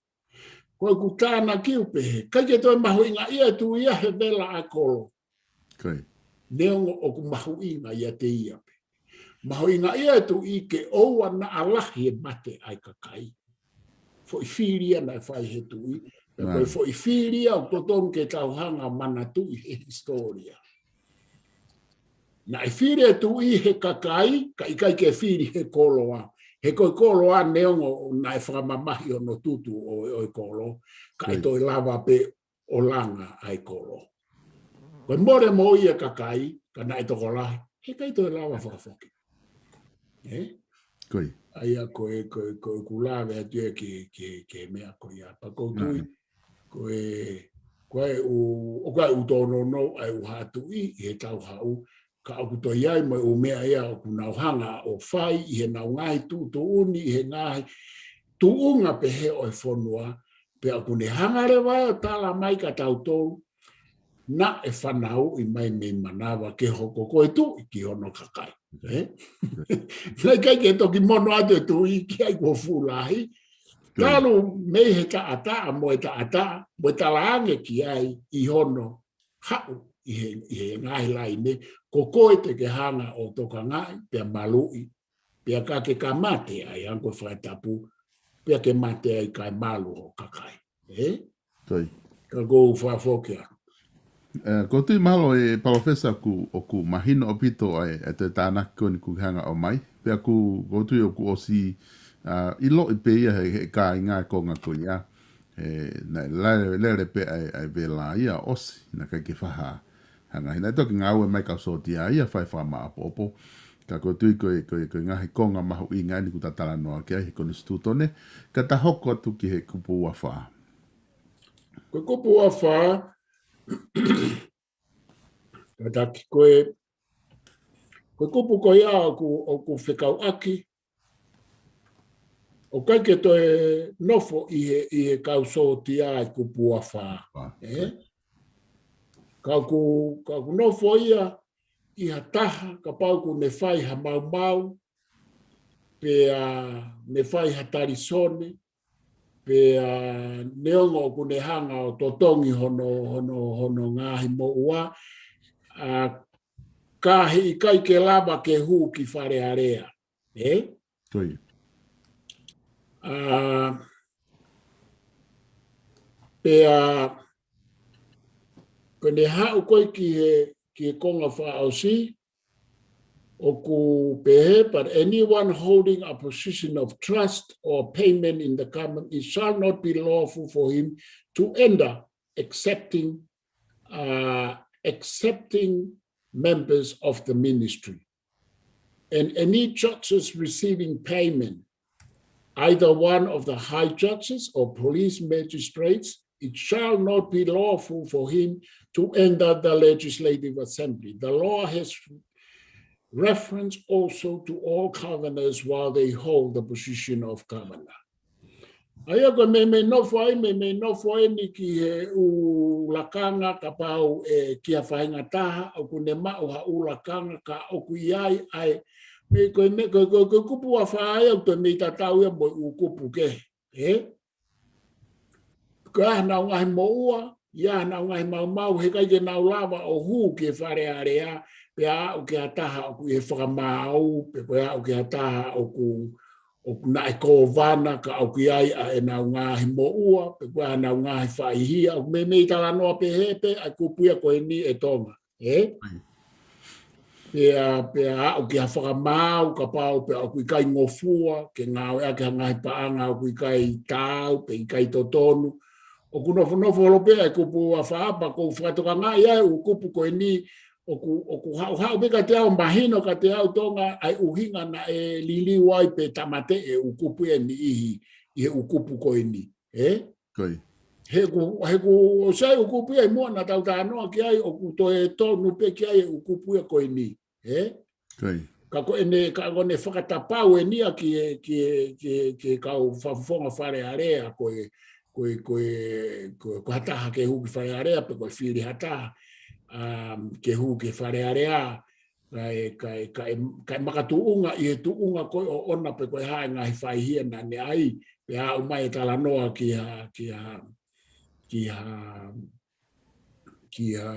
Ko ʻeku tānaki ʻoku pehē, ʻikai ke toe mahuʻingaʻia e tuʻi ia he vela ʻa e kolo. Neongo ʻoku mahuʻinga ʻiate ia pē. Mahuʻingaʻia e tuʻi ke ʻoua naʻa lahi e mate ʻa e kakai. Foʻi fili ia naʻe fai he tuʻi. Pea ko e foʻi fili ia ʻoku totonu ke tau hanga ʻo manatuʻi he hisitōlia. Naʻe fili e tuʻi he kakai, ka ʻikai ke fili he koloa. He ko e koloa neongo naʻe fakamamahi hono tutu ʻo, ʻo e kolo, ka ʻe toe lava pē ʻo langa ʻa e kolo. Ko e mole mo ia e kakai, ka naʻe tokolahi, heʻikai toe lava fakafoki. ʻE? ʻA ia ko e, ko e, ko e ʻoku lave atu ia ki he, ki he, ki he meʻa ko ia. Pea ʻoku ou tui, ko e, ko e ʻū, ʻoku ʻi ai e ʻū tōnounou ʻa e ʻū haʻa tuʻi ʻi heʻetau haʻu, ka ʻoku toe ʻi ai mo e ʻū meʻa ia ʻoku nau hanga ʻo fai ʻi heʻenau ngaahi tuʻutuʻuni, ʻi he ngaahi tuʻunga pehē ʻo e fonua, pea ʻoku ne hanga leva ʻo tala mai kia tautolu, naʻe fanauʻi mai mei manava ke hoko ko e tuʻi ki hono kakai. ʻE? Naʻe ʻikai ke toki mono atu e tuʻi ki ai kuo fuʻu lahi. Talu mei he taʻataʻa mo e taʻataʻa, mo e talaange ki ai ʻi hono haʻu ʻi he, ʻi he ngaahi laine, ko koe te ke hanga ʻo tokangaʻi, pea maluʻi, pea ka ke ka mate ai, hangē ko e fakatapu, pea ke mate ai kae malu ho kakai. ʻE? Ka ʻoku ou fakafoki atu. ʻE, ʻoku ou tui mahalo ʻe Palōfesa ʻoku, ʻoku mahino ʻaupito ʻa e, ʻa e toe tānaki ko eni ʻoku ke hanga ʻo ʻomai. Pea ʻoku, ʻoku ou tui ʻoku ʻosi, ʻa, ʻiloʻi pē ia he, he kāinga e konga ko ia. ē, naʻe lele, lele pē ʻa e, ʻa e vela ia ʻosi, naʻe ʻikai ke fai ha ngaahi, naʻe toki ngāue mai kau sōtia ia fai fakamāʻopoʻopo. Ka ʻoku ou tui ko e, ko e, ko e ngaahi konga mahuʻinga eni ʻoku ta talanoa ki ai he konisitūtone, ka ta hoko atu ki he kupu ua fā. Ko e kupu ua fā, kātaki ko e, ko e kupu ko ia ʻoku, ʻoku fekauʻaki, ʻoku ʻikai ke toe nofo ʻi he, ʻi he kau sōtia ʻa e kupu ua fā. Fā. Ē? Ka ʻoku, ka ʻoku nofo ia ʻi ha taha, kapau ʻoku ne fai ha maumau, pea ne fai ha talisone, pea neongo ʻoku ne hanga ʻo totongi hono, hono, hono ngaahi moʻua, ʻa, ka heʻikai ke lava ke hū ki Fale Alea. Ē? Ko ia. ʻA, pea, ko ʻene haʻu ko ē ki he, ki he konga fakaʻosi, ʻoku pehē, but anyone holding a position of trust or payment in the government, it shall not be lawful for him to enter accepting, uh, accepting members of the ministry. And any judges receiving payment, either one of the high judges or police magistrates, it shall not be lawful for him to enter the legislative assembly. The law has reference also to all governors while they hold the position of governor. ʻA ia ko e meimei nofo ai, meimei nofo eni ki he ʻū lakanga kapau ʻe ki ha faʻahinga taha, ʻoku ne maʻu ha ʻū lakanga ka ʻoku ʻi ai ʻa e, mei ko e me-, ko e, ko e, ko e kupu ua fā ia ʻoku toe mei tatau ia mo e ʻū kupu kehe. Ē? Ko e ʻi ai hanau ngaahi moʻua, ʻi ai hanau ngaahi maumau, heʻikai ke nau lava ʻo hū ki Fale Alea, pea aʻu ki ha taha ʻoku ʻi he fakamaau, pe ko e aʻu ki ha taha ʻoku, ʻoku naʻe kōvana, ka ʻoku ʻi ai ʻa ʻenau ngaahi moʻua, pe ko e ʻi ai hanau ngaahi faihia, ʻoku meimei talanoa pehē pē ʻa e kupu ia ko eni ʻe Tonga. Ē? Pea, pea aʻu ki ha fakamaau, kapau pea ʻoku ʻikai ngofua, ke ngāueʻaki ha ngaahi paʻanga ʻoku ʻikai taau, pe ʻikai totonu. ʻOku nofonofo holo pē ʻa e kupu ua fā pea ʻoku ou fakatokangaʻi ʻa e ʻū kupu ko eni, ʻoku, ʻoku haʻu, haʻu pē kiate au, mahino kiate au Tonga ʻa e ʻuhinga naʻe liliu ai pe tāmateʻi e ʻū kupu ʻe niʻihi, ʻi he ʻū kupu ko eni. Ē? Ko ia. He ʻoku, he ʻoku ʻosi ʻa e ʻū kupu ia ʻi muʻa naʻa tau talanoa ki ai ʻoku toe tonu pē ki ai e ʻū kupu ia ko eni. Ē? Ko ia. Ka ko ʻene, ka ko ʻene fakatapau eni ia ki he, ki he, ki he, ki he kau fakafofonga Fale Alea ko e, ko e, ko e, ko e, ko ha taha ke hū ki Fale Alea pe ko e fili ha taha, um, ke hū ki Fale Alea. Kae, kae, kae, kae makatuʻunga ʻi he tuʻunga ko ē ʻoʻona pe ko e hā e ngaahi faihia naʻa ne ʻai, pea aʻu mai e talanoa ki ha, ki ha, ki ha, ki ha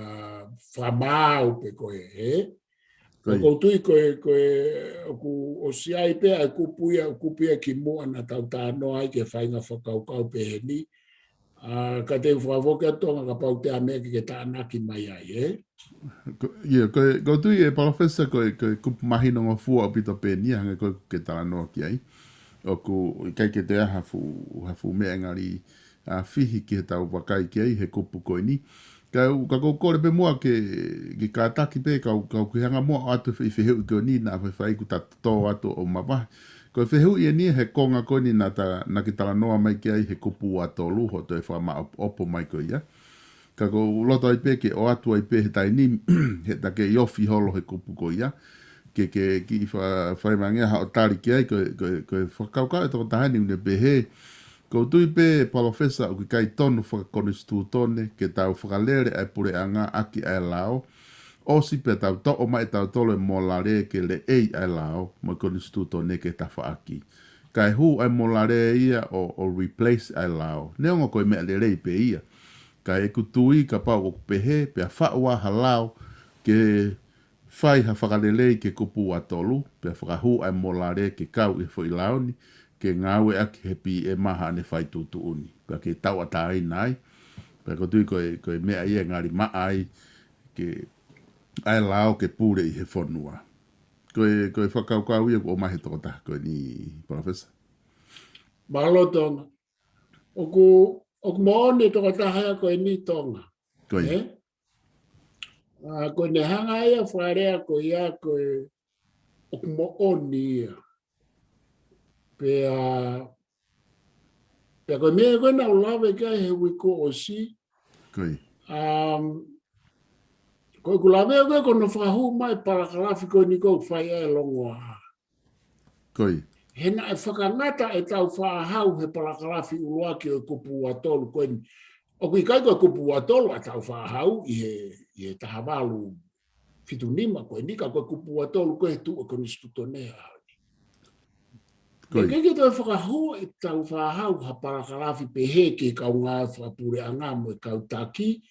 fakamaau pe ko e, ē? Ko ia. ʻOku ou tui ko e, ko e, ʻoku ʻosi ʻi ai pē ʻa e kupu ia, kupu ia ki muʻa naʻa tau talanoa ai ki he faʻahinga fakakaukau pehē ni, ʻa, ka te u fakafoki atu Tonga kapau te ʻi ai ha meʻa ke ke tānaki mai ai, ē? Ko, ia, ko e, ʻoku ou tui ʻe Palōfesa ko e, ko e kupu mahino ngofua ʻaupito pē eni ia, hangē ko ē ke talanoa ki ai. ʻOku ʻikai ke toe ʻi ai ha fuʻu, ha fuʻu meʻa ngali, ʻa, fihi ki heʻetau vakai ki ai he kupu ko eni. Ka u, ka ʻoku ou kole pē muʻa ke, ke kātaki pē, kau, kau ki he anga muʻa ʻo ʻoatu e fehuʻi ko eni naʻa faifai kuo ta tō atu ʻo mavahe. Ko e fehuʻi eni he konga ko eni naʻa ta, naʻa ke talanoa mai ki ai he kupu ua tolu, hoʻo toe fakamaʻopoʻopo mai ko ia. Ka ʻoku ou loto ai pē ke ʻoatu ai pē he taimi ni, he ta ke ʻi ofi holo he kupu ko ia. Ke, ke kiʻi fa-, fai mai ange haʻo tali ki ai, ko e, ko e, ko e fakakaukau ʻa e tokotaha ni ʻoku ne pehē. ʻOku ou tui pē Palōfesa ʻoku ʻikai tonu fakakonisitūtone, ke tau fakalele ʻa e puleʻanga ʻaki ʻa e lao, ʻosi pea tau toʻo mai ʻe tautolu e molale ke leʻei ʻa e lao, mo e konisitūtone ke tafaʻaki. Kae hū ʻa e molale ia ʻo, ʻo replace ʻa e lao. Neongo ko e meʻa lelei pē ia. Ka ʻoku ou tui kapau ʻoku pehē, pea faʻu ʻa ha lao, ke fai ha fakalelei ki he kupu ua tolu, pea fakahū ʻa e molale ke kau ʻi he foʻi lao ni, ke ngāueʻaki he P M ʻa haʻane fai tuʻutuʻuni. Pea ke tauʻatāina ai, pea ʻoku ou tui ko e, ko e meʻa ia ʻe ngali maʻa ai, ke ʻa e lao ke pule ʻi he fonua. Ko e, ko e fakakaukau ia ʻoku ʻomai he tokotaha ko eni, Palōfesa. Mālō Tonga. ʻOku, ʻOku moʻoni e tokotaha ia ko eni Tonga. Ko ia. Ē? ʻA, ko ʻene hanga ia ʻo fakalea ko ia ko e ʻoku moʻoni ia. Pea, pea ko e meʻa ko ē naʻa ku lave ki ai he uike kuo ʻosi. Ko ia. Um, ko ʻeku lave ko ē ko hono fakahū mai e palakalafi ko eni ʻoku fai ai e longoaʻa. Ko ia. He naʻe fakangata ʻetau faʻahau he palakalafi ʻuluaki ʻo e kupu ua tolu ko eni. ʻOku ʻikai ko e kupu ua tolu ʻa ʻetau faʻahau ʻi he, ʻi he taha valu fitu nima ko eni, ka ko e kupu ua tolu ko ē he tuʻu ʻo e konisitūtone ʻaho ni. Ko ia. ʻIkai ke toe fakahū ʻetau faʻahau ha palakalafi pehē ki he kaungā fakapuleʻanga mo e kau taki,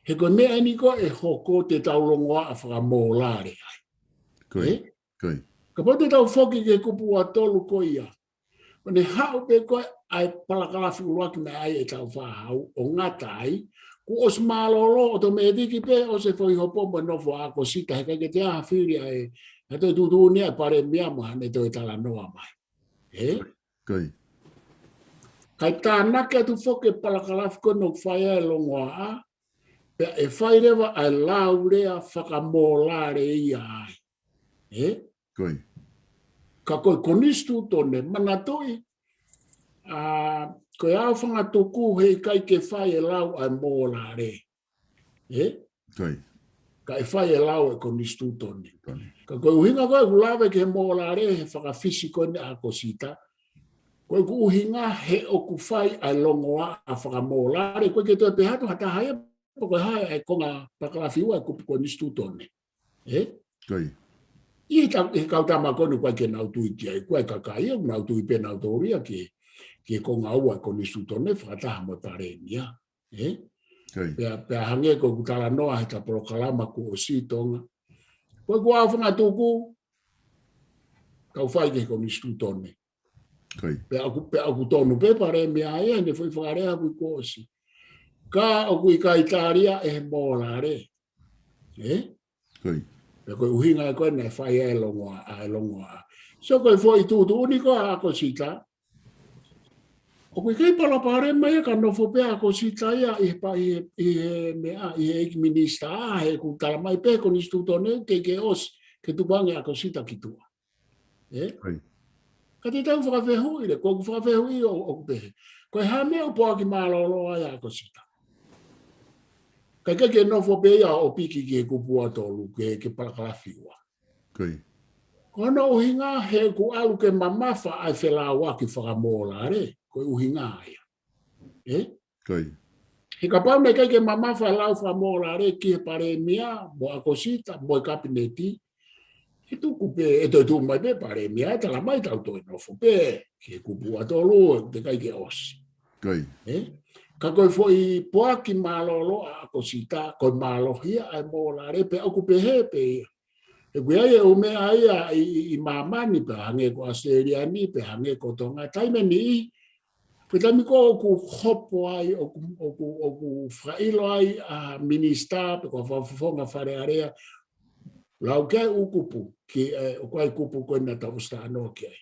he ko e meʻa eni ko ē ʻe hoko te tau longoaʻa fakamōlale ai. Ko ia. Ē? Ko ia. Kapau te tau foki ki he kupu ua tolu ko ia, ʻo ne haʻu pē ko ē ʻa e palakalafi ʻuluaki naʻe ʻi ai ʻetau faʻahau ʻo ngata ai, kuo ʻosi mālōlō ʻotometiki pē ʻosi e foʻi hopo mo e nofo ʻa ʻAkosita, he ʻikai ke toe ʻi ai ha fili ʻa e, ha toe tuʻutuʻuni ʻa e palēmia mo haʻane toe talanoa mai. Ē? Ko ia. Kae tānaki atu foki e palakalafi ko ē ʻoku fai ai e longoaʻa, pea ʻe fai leva ʻa e lau lea fakamōlale ia ai. Ē? Ko ia. Ka ko e konisitūtone, manatuʻi, ʻa, ko e aofangatuku he ʻikai ke fai e lau ʻa e mōlale. Ē? Ko ia. Ka ʻe fai e lau ʻa e konisitūtone. Ko ia. Ka ko e ʻuhinga ko ē ʻeku lave ki he mōlale he fakafisi ko eni ʻa ʻAkosita, ko ʻeku ʻuhinga he ʻoku fai ʻa e longoaʻa fakamōlale, ʻoku ʻikai ke toe pehē atu ha taha ia pe ko e hā e konga palakalafi ua ʻo e kupu konisitūtone. Ē? Ko ia. ʻI he ta-, he kau tama ko eni ʻoku ʻikai ke nau tui ki ai, ko e kakai ia ʻoku nau tui pē nautolu ia ki he, ki he konga ua ʻo e konisitūtone fakataha mo e palēmia. Ē? Ko ia. Pea, pea hangē ko ʻeku talanoa he ʻeta polokalama kuo ʻosi Tonga. Ko ʻeku aofangatuku, kau fai ki he konisitūtone. Ko ia. Pea ʻoku, pea ʻoku tonu pē palēmia ia, ne foʻi fakalea ʻaku kuo ʻosi. Ka ʻoku ʻikai tali ia ʻe he mōlale. Ē? Ko ia. Pea ko e ʻuhinga ia ko ē naʻe fai ai e longoaʻa, ʻa e longoaʻa. So ko e foʻi tuʻutuʻuni ko ē ʻa ʻAkosita, ʻoku ʻikai palopalema ia ka nofo pē ʻa ʻAkosita ia ʻi he pa-, ʻi he, ʻi he meʻa, ʻi he ʻEiki Minisitā, he ʻoku tala mai pē he konisitūtone ʻoku teʻeki ke ʻosi, ke tukuange ʻa ʻAkosita ki tuʻa. Ē? Ko ia. Ka te tau fakafehuʻi leva, ko ʻeku fakafehuʻi ʻo, ʻoku pehē. Ko e hā e meʻa ʻoku poaki mālōlō ai ʻa ʻAkosita? Ka ʻikai ke nofo pē ia ʻo piki ki he kupu ua tolu, ki he, ki he palakalafi ua. Ko ia. Ko hono ʻuhinga he ʻoku ʻalu ke mamafa ʻa e felāuaki fakamōlale, ko e ʻuhinga ia. Ē? Ko ia. He kapau naʻe ʻikai ke mamafa e lau fakamōlale ki he palēmia, mo ʻAkosita, mo e kapineti, ʻe tuku pē, ʻe toe tuʻu mai pē palēmia, ʻe tala mai tau toe nofo pē ki he kupu ua tolu, teʻeki ai ke ʻosi. Ko ia. Ē? Ka ko e foʻi poaki mālōlō ʻa ʻAkosita, ko e mālohi ia ʻa e mōlale, pea ʻoku pehē pē ia. ʻOku ʻi ai e ʻū meʻa ia ʻi, ʻi, ʻi māmani pē, hangē ko ʻAositelēlia ni, pea hangē ko Tonga, taimi ʻe niʻihi, ko e taimi ko ē ʻoku hopo ai, ʻoku, ʻoku, ʻoku fakaʻilo ai ʻa e minisitā, pe ko e fakafofonga Fale Alea, lau ki ai e ʻū kupu, ki, ē, ʻoku ʻi ai e kupu ko ē naʻa tau ʻosi talanoa ki ai.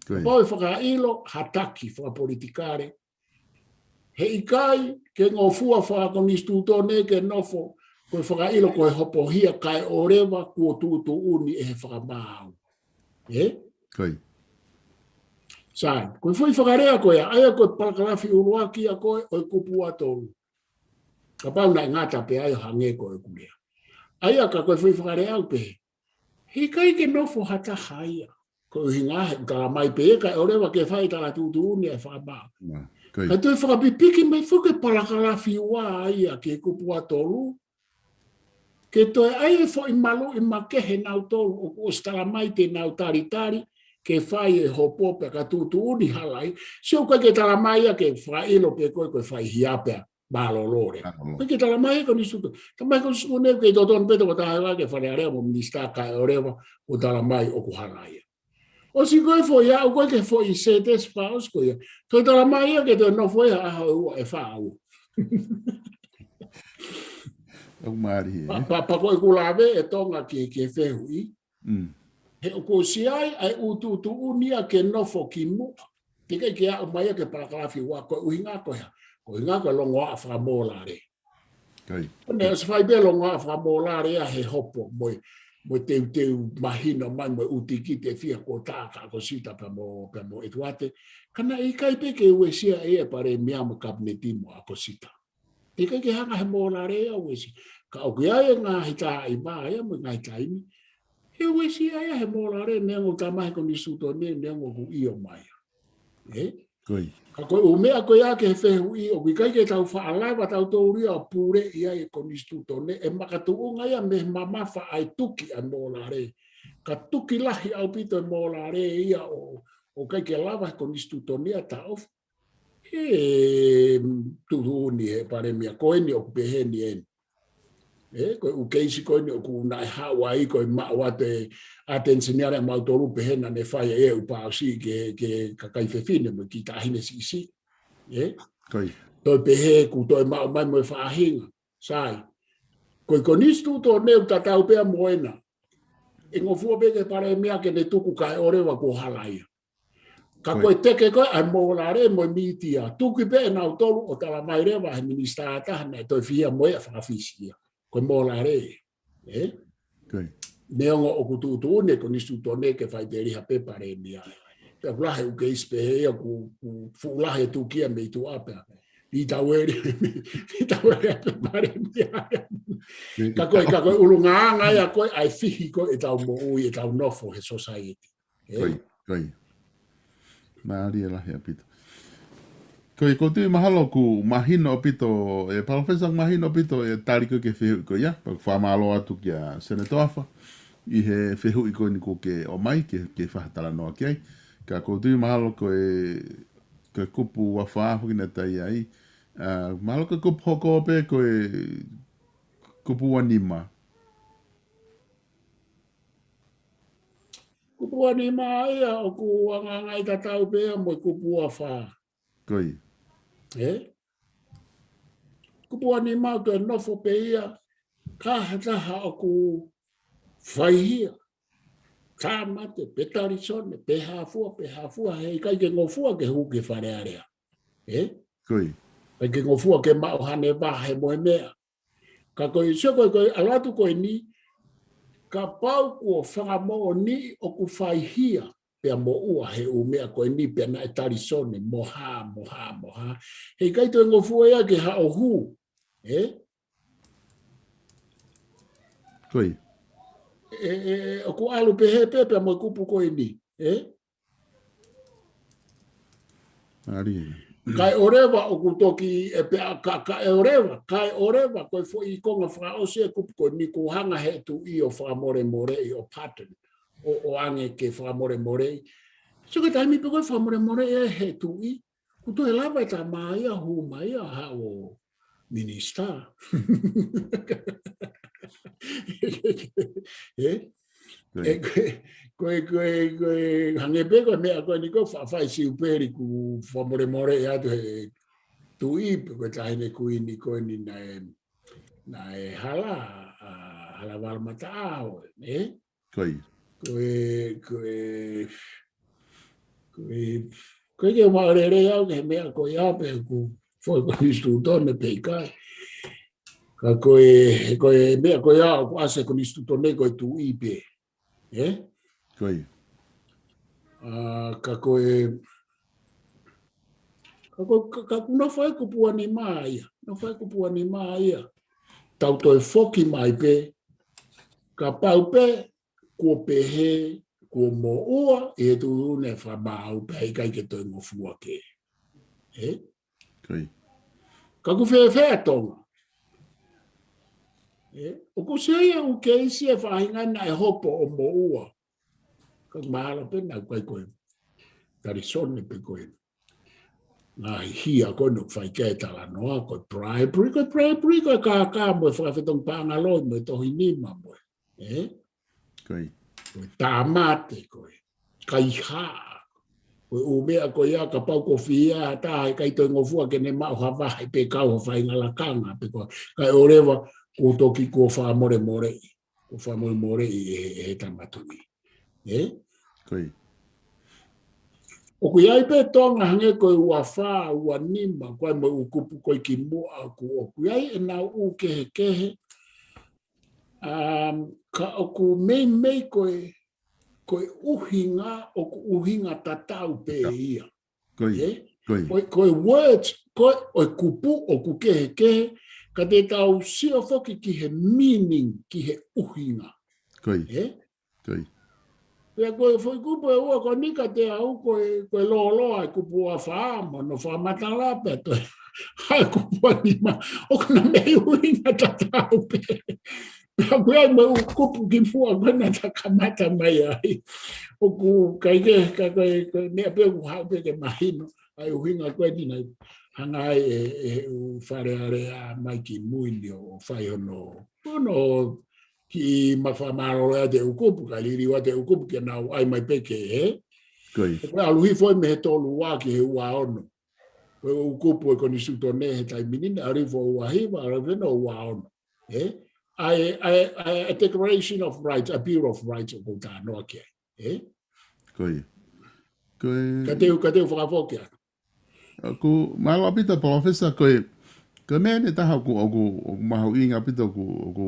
Ko ia. Kapau ʻe fakaʻilo ha taki fakapolitikale, he ʻikai ke ngofua fakakonisitūtone ke nofo, ko e fakaʻilo ko e hopohia kae ʻoua leva kuo tuʻutuʻuni ʻe he fakamaau. Ē? Ko ia. Sai, ko e foʻi fakalea ko ia, ʻa ia ko e palakalafi ʻuluaki ia ko ē ʻo e kupu ua tolu. Kapau naʻe ngata pē ai ʻo hangē ko ʻeku lea. ʻA ia ka ko e foʻi fakalea ʻoku pehē, he ʻikai ke nofo ha taha ia. Ko e ʻuhinga he ʻoku tala mai pē ia kae ʻoua leva ke fai e tala tuʻutuʻuni ʻa e fakamaau. Ko ia. Kae toe fakapipiki mai foki e palakalafi ua ia ki he kupu ua tolu, ke toe ʻai e foʻi maluʻi makehe ʻe nautolu ʻoku ʻosi tala mai te nau talitali ke fai e hopo pea ka tuʻutuʻuni hala ia. Sio, ʻoku ʻikai ke tala mai ia ke fakaʻilo pē ko ē ko e faihia pea mālōlō leva. Mālōlō. ʻOku ʻikai ke tala mai ia ko e konisitūtone. Tala mai ko e konisitūtone ʻoku kei totonu pē tokotaha ʻe ua ke Fale Alea mo minisitā kae ʻoua leva ʻo tala mai ʻoku hala ia. ʻOsi ko ē foʻi ia, ʻoku ʻikai ke foʻi sētesi pē ʻosi ko ia. Toe tala mai ia ke toe nofo ia ʻaho ʻe ua ʻe fā ua. ʻOku mālie, ē? Pea, pea, pea ko ʻeku lave ʻe Tonga ki, ki he fehuʻi. Mm. He ʻoku ʻosi ʻi ai ʻa e ʻū tuʻutuʻuni ia ke nofo ki muʻa. Teʻeki ke aʻu mai ia ki he palakalafi ua, ko e ʻuhinga ko e hā? Ko e ʻuhinga ko e longoaʻa fakamōlale. Ko ia. Ko ʻene ʻosi fai pē longoaʻa fakamōlale ia he hopo mo e, mo e teuteu mahino mai mo e utikite fia ko tā ka ʻAkosita pea mo, pea mo ʻEtuate. Ka naʻe ʻikai pē ke uesia ʻe ia e palēmia mo e kapineti mo ʻAkosita. ʻIkai ke hanga he mōlale ia ʻo uesia. Ka ʻoku ʻi ai e ngaahi taimi ia mo e ngaahi taimi. ʻE uesia ia he mōlale neongo ʻoku tala mai he konisitūtone, neongo ʻoku ʻio mai ia. Ē? Ko ia. Ka ko e ʻū meʻa ko ia ki he fehuʻi ʻoku ʻikai ke tau faʻa lava tautolu ia ʻo puleʻi ai e konisitūtone, ʻe makatuʻunga ia mei he mamafa ʻa e tuki ʻa e mōlale. Ka tuki lahi ʻaupito e mōlale ia ʻo, ʻoku ʻikai ke lava he konisitūtone ia ʻo taʻofi. ʻE tuʻutuʻuni he palēmia ko eni ʻoku pehē ni eni. Ē, ko e ʻū keisi ko eni ʻoku naʻe haʻu ai ko e maʻu atu e attention ia ʻa mautolu pehē naʻa ne fai e ʻū pāusi ki he, ki he kakai fefine mo e kiʻi taʻahine siʻisiʻi. Ē? Ko ia. Toe pehē kuo toe maʻu mai mo e faʻahinga. Sai. Ko e konisitūtone ʻoku tatau pē ia mo ena. ʻE ngofua pē ki he palēmia ke ne tuku kae ʻoua leva kuo hala ia. Ka ko ia. Ko e teke ko ē ʻa e mōlale mo e mītia. Tuki pē ʻe nautolu ʻo tala mai leva he minisitā ʻe taha naʻe toe fihia mo ia ʻa Fakafisi ia. Ko e mōlale. Ē? Ko ia. Neongo ʻoku tuʻutuʻuni e konisitūtone ke faʻiteliha pē palēmia. Pea ʻoku lahi e ʻū keisi pehē ia kuo, kuo fuʻu lahi e tuki ia mei tuʻa pea. ʻI taueli, ʻi taueli pē palēmia. Ko ia. Ka ko e, ka ko e ʻulungaanga ia ko ē ʻa e fihi ko ē ʻetau moʻui, ʻetau nofo he society. Ē? Ko ia, ko ia. Mālie lahi ʻaupito. Ko ia, ʻoku ou tui mahalo ʻoku mahino ʻaupito, ē, Palōfesa, ʻoku mahino ʻaupito e tali ko ē ki he fehuʻi ko ia, pea ʻoku fakamālō atu kia Senetō Afa, ʻi he fehuʻi ko eni kuo ke ʻomai, ke, ke fakatalanoa ki ai. Ka ʻoku ou tui mahalo ko e, ko e kupu ua fā foki naʻe tai ai. ʻA, mahalo ko e kupu hoko pē ko e kupu ua nima. Kupu ua nima ia ʻoku angaʻangaʻi tatau pē ia mo e kupu ua fā. Ko ia. Ē? Kupu ua nima ʻoku toe nofo pē ia, ka ha taha ʻoku faihia. Tāmate, pe talisone, pe hā fua, pe hā fua, heʻikai ke ngofua ke hū ki Fale Alea. Ē? Ko ia. ʻIkai ke ngofua ke maʻu haʻane vahe mo e meʻa. Ka ko e, sio ko e, ko e ʻalu atu ko eni, kapau kuo fakamoʻoniʻi ʻoku faihia, pea moʻua he ʻū meʻa ko eni pea naʻe talisone, mo hā, mo hā, mo hā. Heʻikai toe ngofua ia ke haʻu ʻo hū. Ē? Ko ia. Ē, ē, ē, ʻoku ʻalu pehē pē, pea mo e kupu ko eni. Ē? Mālie. Kae ʻoua leva ʻoku toki ʻe pea ka, kae ʻoua leva, kae ʻoua leva, ko e foʻi konga fakaʻosi e kupu ko eni kuo hanga he tuʻi ʻo fakamolemoleʻi ʻo pardon, ʻo, ʻo ʻoange ke fakamolemoleʻi. Sio ko e taimi pē ko ē fakamolemoleʻi ʻe he tuʻi, kuo toe lava e tama ia ʻo hū mai ia ʻo haʻu ʻo minisitā. Ē? Ko ia. Ē, ko e, ko e, ko e, ko e, hangē pē ko e meʻa ko eni ko e fa-, fai Siupeli kuo fakamolemoleʻi atu he tuʻi pe ko e taʻahine kuini ko eni naʻe, naʻe hala, ʻa, hala vala mataʻao, ē? Ko ia. Ko e, ko e, ko e, ko e ke maʻu lelei au ki he meʻa ko ia pe ʻoku foʻi konisitūtone pe ʻikai. Ka ko e, ko e meʻa ko ia ʻoku ʻasi he konisitūtone ko e tuʻi pē. Ē? Ko ia. ʻA, ka ko e, ka ko, ka, ka kuo nofo ai kupu ua nima ia. Nofo ai kupu ua nima ia. Tau toe foki mai pē. Kapau pē, kuo pehē, kuo moʻua, ʻi he tuʻutuʻuni fakamaau pea ʻikai ke toe ngofua ke. Ē? Ko ia. Ka ʻoku fēfē ʻa Tonga? Ē? ʻOku ʻosi ʻi ai e ʻū keisi e faʻahinga naʻe hopo ʻo moʻua. Ka mahalo pē naʻe ʻikai ko e talisone pe ko e ngaahi hia ko ē naʻe fai ki ai e talanoa, ko e bribery, ko e bribery, ko e kākā mo e fakafetongi paʻanga loi, mo e tohi nima mo e. Ē? Ko ia. Ko e tāmate ko e. Kaihā. Ko e ʻū meʻa ko ia kapau ko fē ia ha taha ʻikai toe ngofua ke ne maʻu ha vahe pe kau ha faʻahinga lakanga pe ko e. Kae ʻoua leva kuo toki kuo fakamolemoleʻi. Kuo fakamolemoleʻi ʻe, ʻe he tama tuʻi. Ē? Ko ia. ʻOku ʻi ai pē Tonga hangē ko e ua fā, ua nima, ko e mo e ʻū kupu ko ē kimuʻa ʻoku, ʻoku ʻi ai ʻenau ʻū kehekehe. Um, ka ʻoku meimei ko e, ko e ʻuhinga, ʻoku ʻuhinga tatau pē ia. Ko ia, ʻE? Ko ia. Ko e, ko e words, ko e, ʻo e kupu ʻoku kehekehe, ka te tau sio foki ki he meaning, ki he ʻuhinga. Ko ia. ʻE? Ko ia. Pea ko e foʻi kupu ʻe ua ko eni kiate au ko e, ko e lōloa e kupu ua fā mo hono fakamatala pea toe ʻa e kupu ua nima. ʻOku na mei ʻuhinga tatau pē. Pea ko e mo e ʻū kupu kimuʻa ko ē naʻa ta kamata mai ai. ʻOku ʻikai ke, ka ko e, ko e meʻa pē ʻoku haʻu pē ke mahino. ʻA e ʻuhinga ko eni naʻe hanga ai ʻe, ʻe he ʻū Fale Alea mai ki mui ni ʻo fai hono, hono kiʻi mafa mālōlō ʻa e ʻū kupu, kae liliu ʻa e ʻū kupu ke nau ʻai mai pē ke, ʻe? Ko ia. Ko e ʻalu hifo mei he tolu ua ki he ua ono. Ko e ʻū kupu ʻo e Konisitūtone he taimi ni, ʻalu hifo ua hiva, ʻalu hifo ua ono. ʻE? ʻA e, ʻa e, ʻa e, ʻa e Declaration of Rights, ʻa e Bill of Rights ʻoku ou talanoa ki ai. ʻE? Ko ia. Ko e Ka te u, ka te u fakafoki atu. ʻOku mālō ʻaupito, Palōfesa, ko e, ko e meʻa ʻe taha ʻoku, ʻoku, ʻoku mahuʻinga ʻaupito ʻoku, ʻoku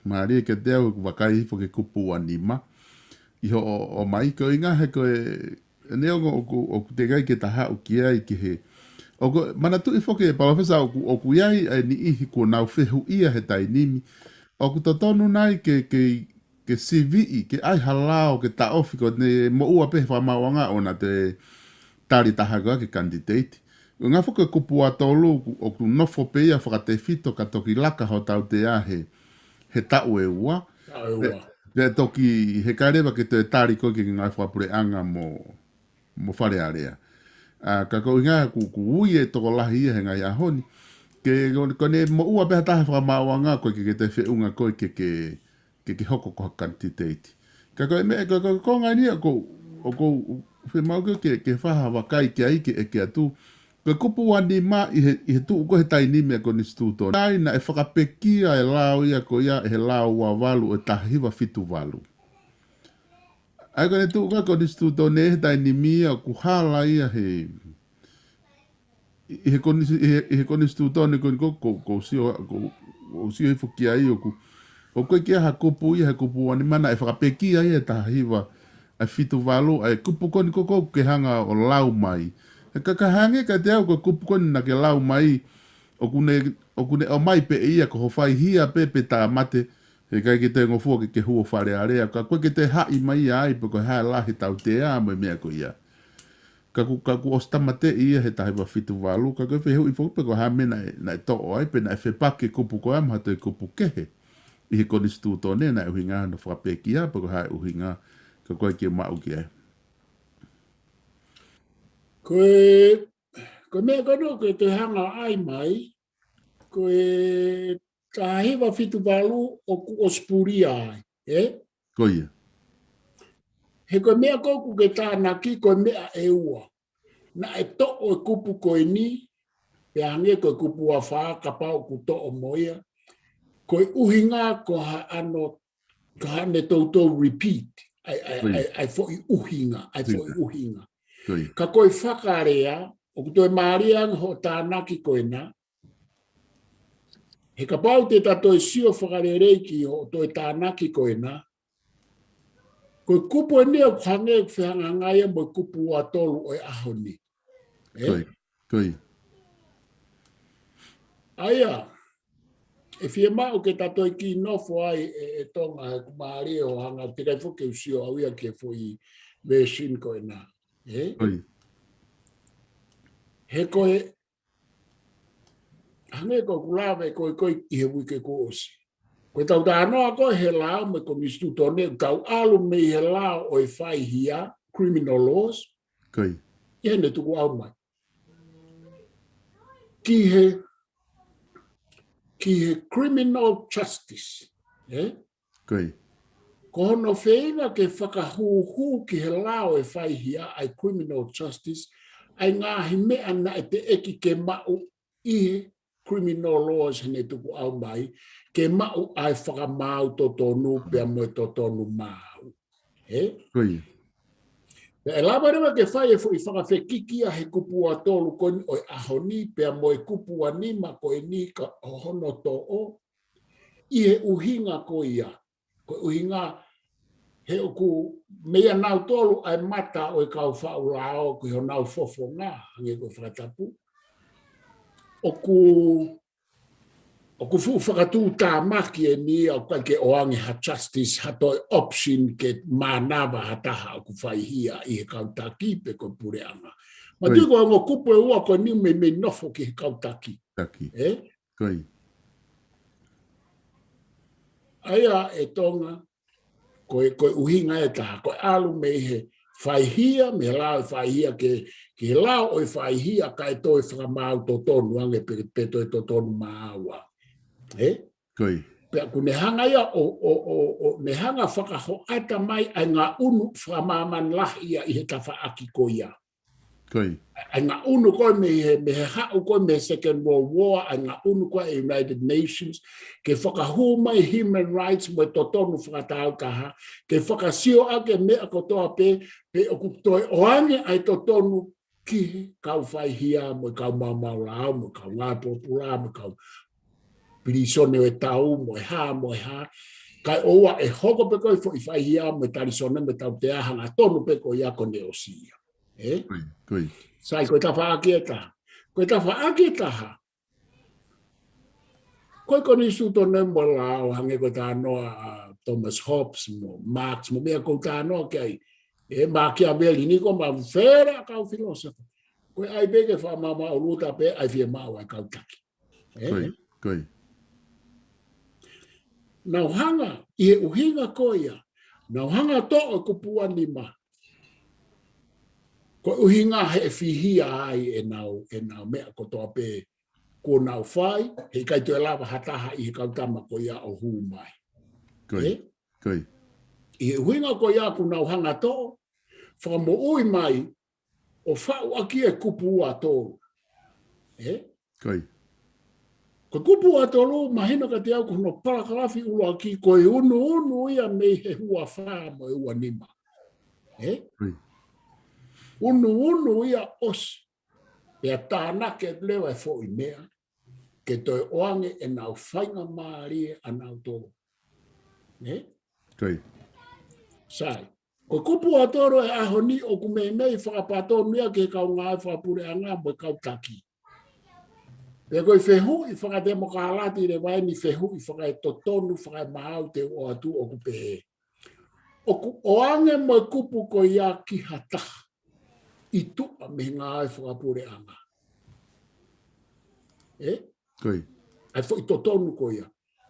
mālie kiate au ʻeku vakai hifo ki he kupu ua nima. ʻI hoʻo, ʻomai ko e ʻuhinga he ko e, ʻene ʻoku, ʻoku, ʻoku teʻeki ai ke ta haʻu ki ai ki he. ʻOku, manatuʻi foki ʻe Palōfesa ʻoku, ʻoku ʻi ai ʻa e niʻihi kuo nau fehuʻia he taimi ni. ʻOku totonu nai ke, ke, ke siviʻi, ke ʻai ha lao, ke taʻofi ko ʻene moʻua pē he fakamaauʻanga ʻo na te tali taha ko ia ke kanititeiti. ʻUhinga foki ko e kupu ua tolu, ʻoku, ʻoku nofo pē ia fakatefito ka toki laka hotau tea he, he taʻu ʻe ua. Taʻu ʻe Pe, ua. Pea toki he ka leva ke toe tali ko ē ki he ngaahi fakapuleʻanga mo, mo Fale Alea. ʻA, ka ko e ʻuhinga ʻoku, ʻoku ui e tokolahi ia he ngaahi ʻaho ni. Ke, ko, ko ʻene moʻua pē ha taha he fakamaauʻanga ko ē ke, ke toe feʻunga ko ē ke, ke, ke hoko ko ha kanititeiti. Ka ko e meʻa, ka ko e konga eni ia ʻoku, ʻoku ou fiemaʻu ke, ke, ke fai ha vakai ki ai ke ʻeke atu. Ko e kupu ua nima ʻi he, ʻi he tuʻu ko ē he taimi ni ʻa e Konisitūtone. ʻA ia naʻe fakapekia e lao ia ko ia ʻe he lao ua valu ʻo e taha hiva fitu valu. ʻA ia ko ʻene tuʻu ko ē Konisitūtone he taimi ni ia ʻoku hala ia he ʻi he konis-, ʻi he, ʻi he Konisitūtone ko eni ko, ko, ko sio, ko, ko sio hifo ki ai ʻoku, ʻoku ʻikai ke ʻi ai ha kupu ia he kupu ua nima naʻe fakapekia ia ʻe taha hiva ʻa e fitu valu, ʻa e kupu ko eni ko, ko ke hanga ʻo lau mai. He ka, ka hangē kiate au ko e kupu ko eni naʻa ke lau mai, ʻoku ne, ʻoku ne ʻomai pē ia ko ho faihia pē pe tāmate, he ʻikai ke te ngofua ke ke hū ʻo Fale Alea, ka ko ē ke te haʻi mai ai pe ko e hā e lahi tautea mo e meʻa ko ia. Ka ʻoku, ka ʻoku ʻosi tāmateʻi ia he taha hiva fitu valu, ka ko e fehuʻi foki pe ko e hā e meʻa naʻe, naʻe toʻo ai, pe naʻe fepaki e kupu ko ia mo ha toe kupu kehe. ʻI he Konisitūtone naʻe ʻuhinga hono fakapekia, pe ko e hā e ʻuhinga, ka ko e ke maʻu ki ai. Ko e, ko e meʻa ko eni ʻoku te hanga ʻai mai, ko e taha hiva fitu valu ʻoku ʻosi pulia ai, ʻe? Ko ia. He ko e meʻa ko ē ʻoku ke tānaki ko e meʻa ʻe ua. Naʻe toʻo e kupu ko eni, pea hangē ko e kupu ua fā kapau ʻoku toʻo mo ia. Ko e ʻuhinga ko haʻane, ko haʻane toutou repeat. ʻA e, ʻa e, Ko ia. ʻa e, ʻa e foʻi ʻuhinga, ʻa e foʻi ʻUhinga. ʻuhinga. Ko ia. Ka ko e fakalea, ʻoku toe mālie ange hoʻo tānaki ko ena, he kapau te ta toe sio fakalelei ki hoʻo toe tānaki ko ena, ko e kupu eni ʻoku hangē ʻoku fehangahangai ia mo e kupu ua tolu ʻo e ʻaho ni. ʻE? Ko ia, ko ia. ʻA ia, ʻe fiemaʻu ke ta toe kiʻi nofo ai ʻe, ʻe Tonga he ʻoku mālie hoʻo hanga teʻeki ai foki ke u sio au ia ki he foʻi version ko ena. ʻE? Ko ia. He ko e Hangē ko ʻeku lave ko ē ko ē ʻi he uike kuo ʻosi. Ko ʻetau talanoa ko ē he lao mo e Konisitūtone, tau ʻalu mei he lao ʻo e faihia, criminal laws, Ko ia. ʻi heʻene tukuʻau mai. Ki he, ki he criminal justice, ʻe? Ko ia. Ko hono feinga ke fakahūhū ki he lao ʻo e faihia ʻa e criminal justice, ʻa e ngaahi meʻa naʻe teʻeki ke maʻu ʻi he criminal laws heʻene tukuʻau mai, ke maʻu ʻa e fakamaau totonu pea mo e totonu maau. ʻE? Ko ia. Pea ʻe lava leva ke fai e foʻi fakafekiki ʻa e kupu ua tolu ko eni ʻo e ʻaho ni, pea mo e kupu ua nima ko eni ka ʻo hono toʻo, ʻi he ʻuhinga ko ia. Ko e ʻuhinga he ʻoku meia nautolu ʻa e mata ʻo e kau faʻu lao ko honau fofonga, hangē ko e fakatapu. ʻOku, ʻoku fuʻu fakatuʻutāmaki eni ʻoku ʻikai ke ʻoange ha justice, ha toe option ke mānava ha taha ʻoku faihia ʻi he kau taki pe ko e puleʻanga. Mātuʻaki ko e ongo kupu ʻe ua ko eni meimei nofo ki he kau taki. Taki. Ē? Ko ia. ʻA ia ʻe Tonga, ko e, ko e ʻuhinga ʻe taha, ko e ʻalu mei he faihia, mei he lao ʻo e faihia ke, ke lao ʻo e faihia kae toe fakamaau totonu ange pe, pe toe totonu maau. Ē? Ko ia. Pea ʻoku ne hanga ia ʻo, ʻo, ʻo, ʻo, ne hanga fakahoʻata mai ʻa e ngaʻunu fakamāmani lahi ia ʻi he tafaʻaki ko ia. Ko ia. ʻA e ngaʻunu ko ē mei he, mei he haʻu ko ē mei he Second World War, ʻa e ngaʻunu ko ē ʻa e United Nations, ke fakahū mai human rights mo e totonu fakatāutaha, ke fakasioʻaki e meʻa kotoa pē, pe ʻoku toe ʻoange ʻa e totonu ki he kau faihia mo e kau maumau lao, mo e kau ngāue pōpula, mo e kau pilīsone ʻo e tau, mo e hā, mo e hā. Kae ʻoua ʻe hoko pē ko e foʻi faihia mo e talisone mo e tautea hangatonu pē ko ia kuo ne ʻosi ia. Ē? Ko ia, ko ia. Sai, ko e tafaʻaki ʻe taha. Ko e tafaʻaki ʻe taha. Ko e konisitūtone mo e lao, hangē ko e talanoa ʻa Thomas Hobbes mo Marx mo meʻa ko e talanoa ki ai. Ē, Machiavelli ni ko e mafera kau filōsefa. Ko e ʻai pē ke fakamaʻamaʻa ʻuluta pē ʻa e fiemaʻu ʻa e kau taki. Ē? Ko ia, ko ia. Nau hanga, ʻi he ʻuhinga ko ia, nau hanga toʻo e kupu ua nima. Ko e ʻuhinga he ʻe fihia ai ʻenau, ʻenau meʻa kotoa pē kuo nau fai, he ʻikai toe lava ha taha ʻi he kau tama ko ia ʻo hū mai. Ko ia, ē? Ko ia. ʻI he ʻuhinga ko ia kuo nau hanga toʻo, fakamoʻui mai, ʻo faʻu ʻaki e kupu ua tolu. Ē? Ko ia. Ko e kupu ua tolu, mahino kiate au ko hono palakalafi ʻuluaki, ko e unuunu ia mei he ua fā mo e ua nima. Ē? Ko ia. Unuunu ia ʻosi. Pea tānaki leva e foʻi meʻa, ke toe ʻoange ʻenau faingamālie ʻanautolu. Ē? Ko ia. Sai. Ko e kupu ua tolu ʻo e ʻaho ni ʻoku meimei fakapatonu ia ki he kau ngāue fakapuleʻanga mo e kau taki. Pea ko e fehuʻi fakatemokalati leva eni, fehuʻi fakaetotonu, fakaemaau te u ʻoatu ʻoku pehē. ʻOku ʻoange mo e kupu ko ia ki ha taha ʻi tuʻa mei he ngāue fakapuleʻanga. Ē? Ko ia. ʻA e foʻi totonu ko ia.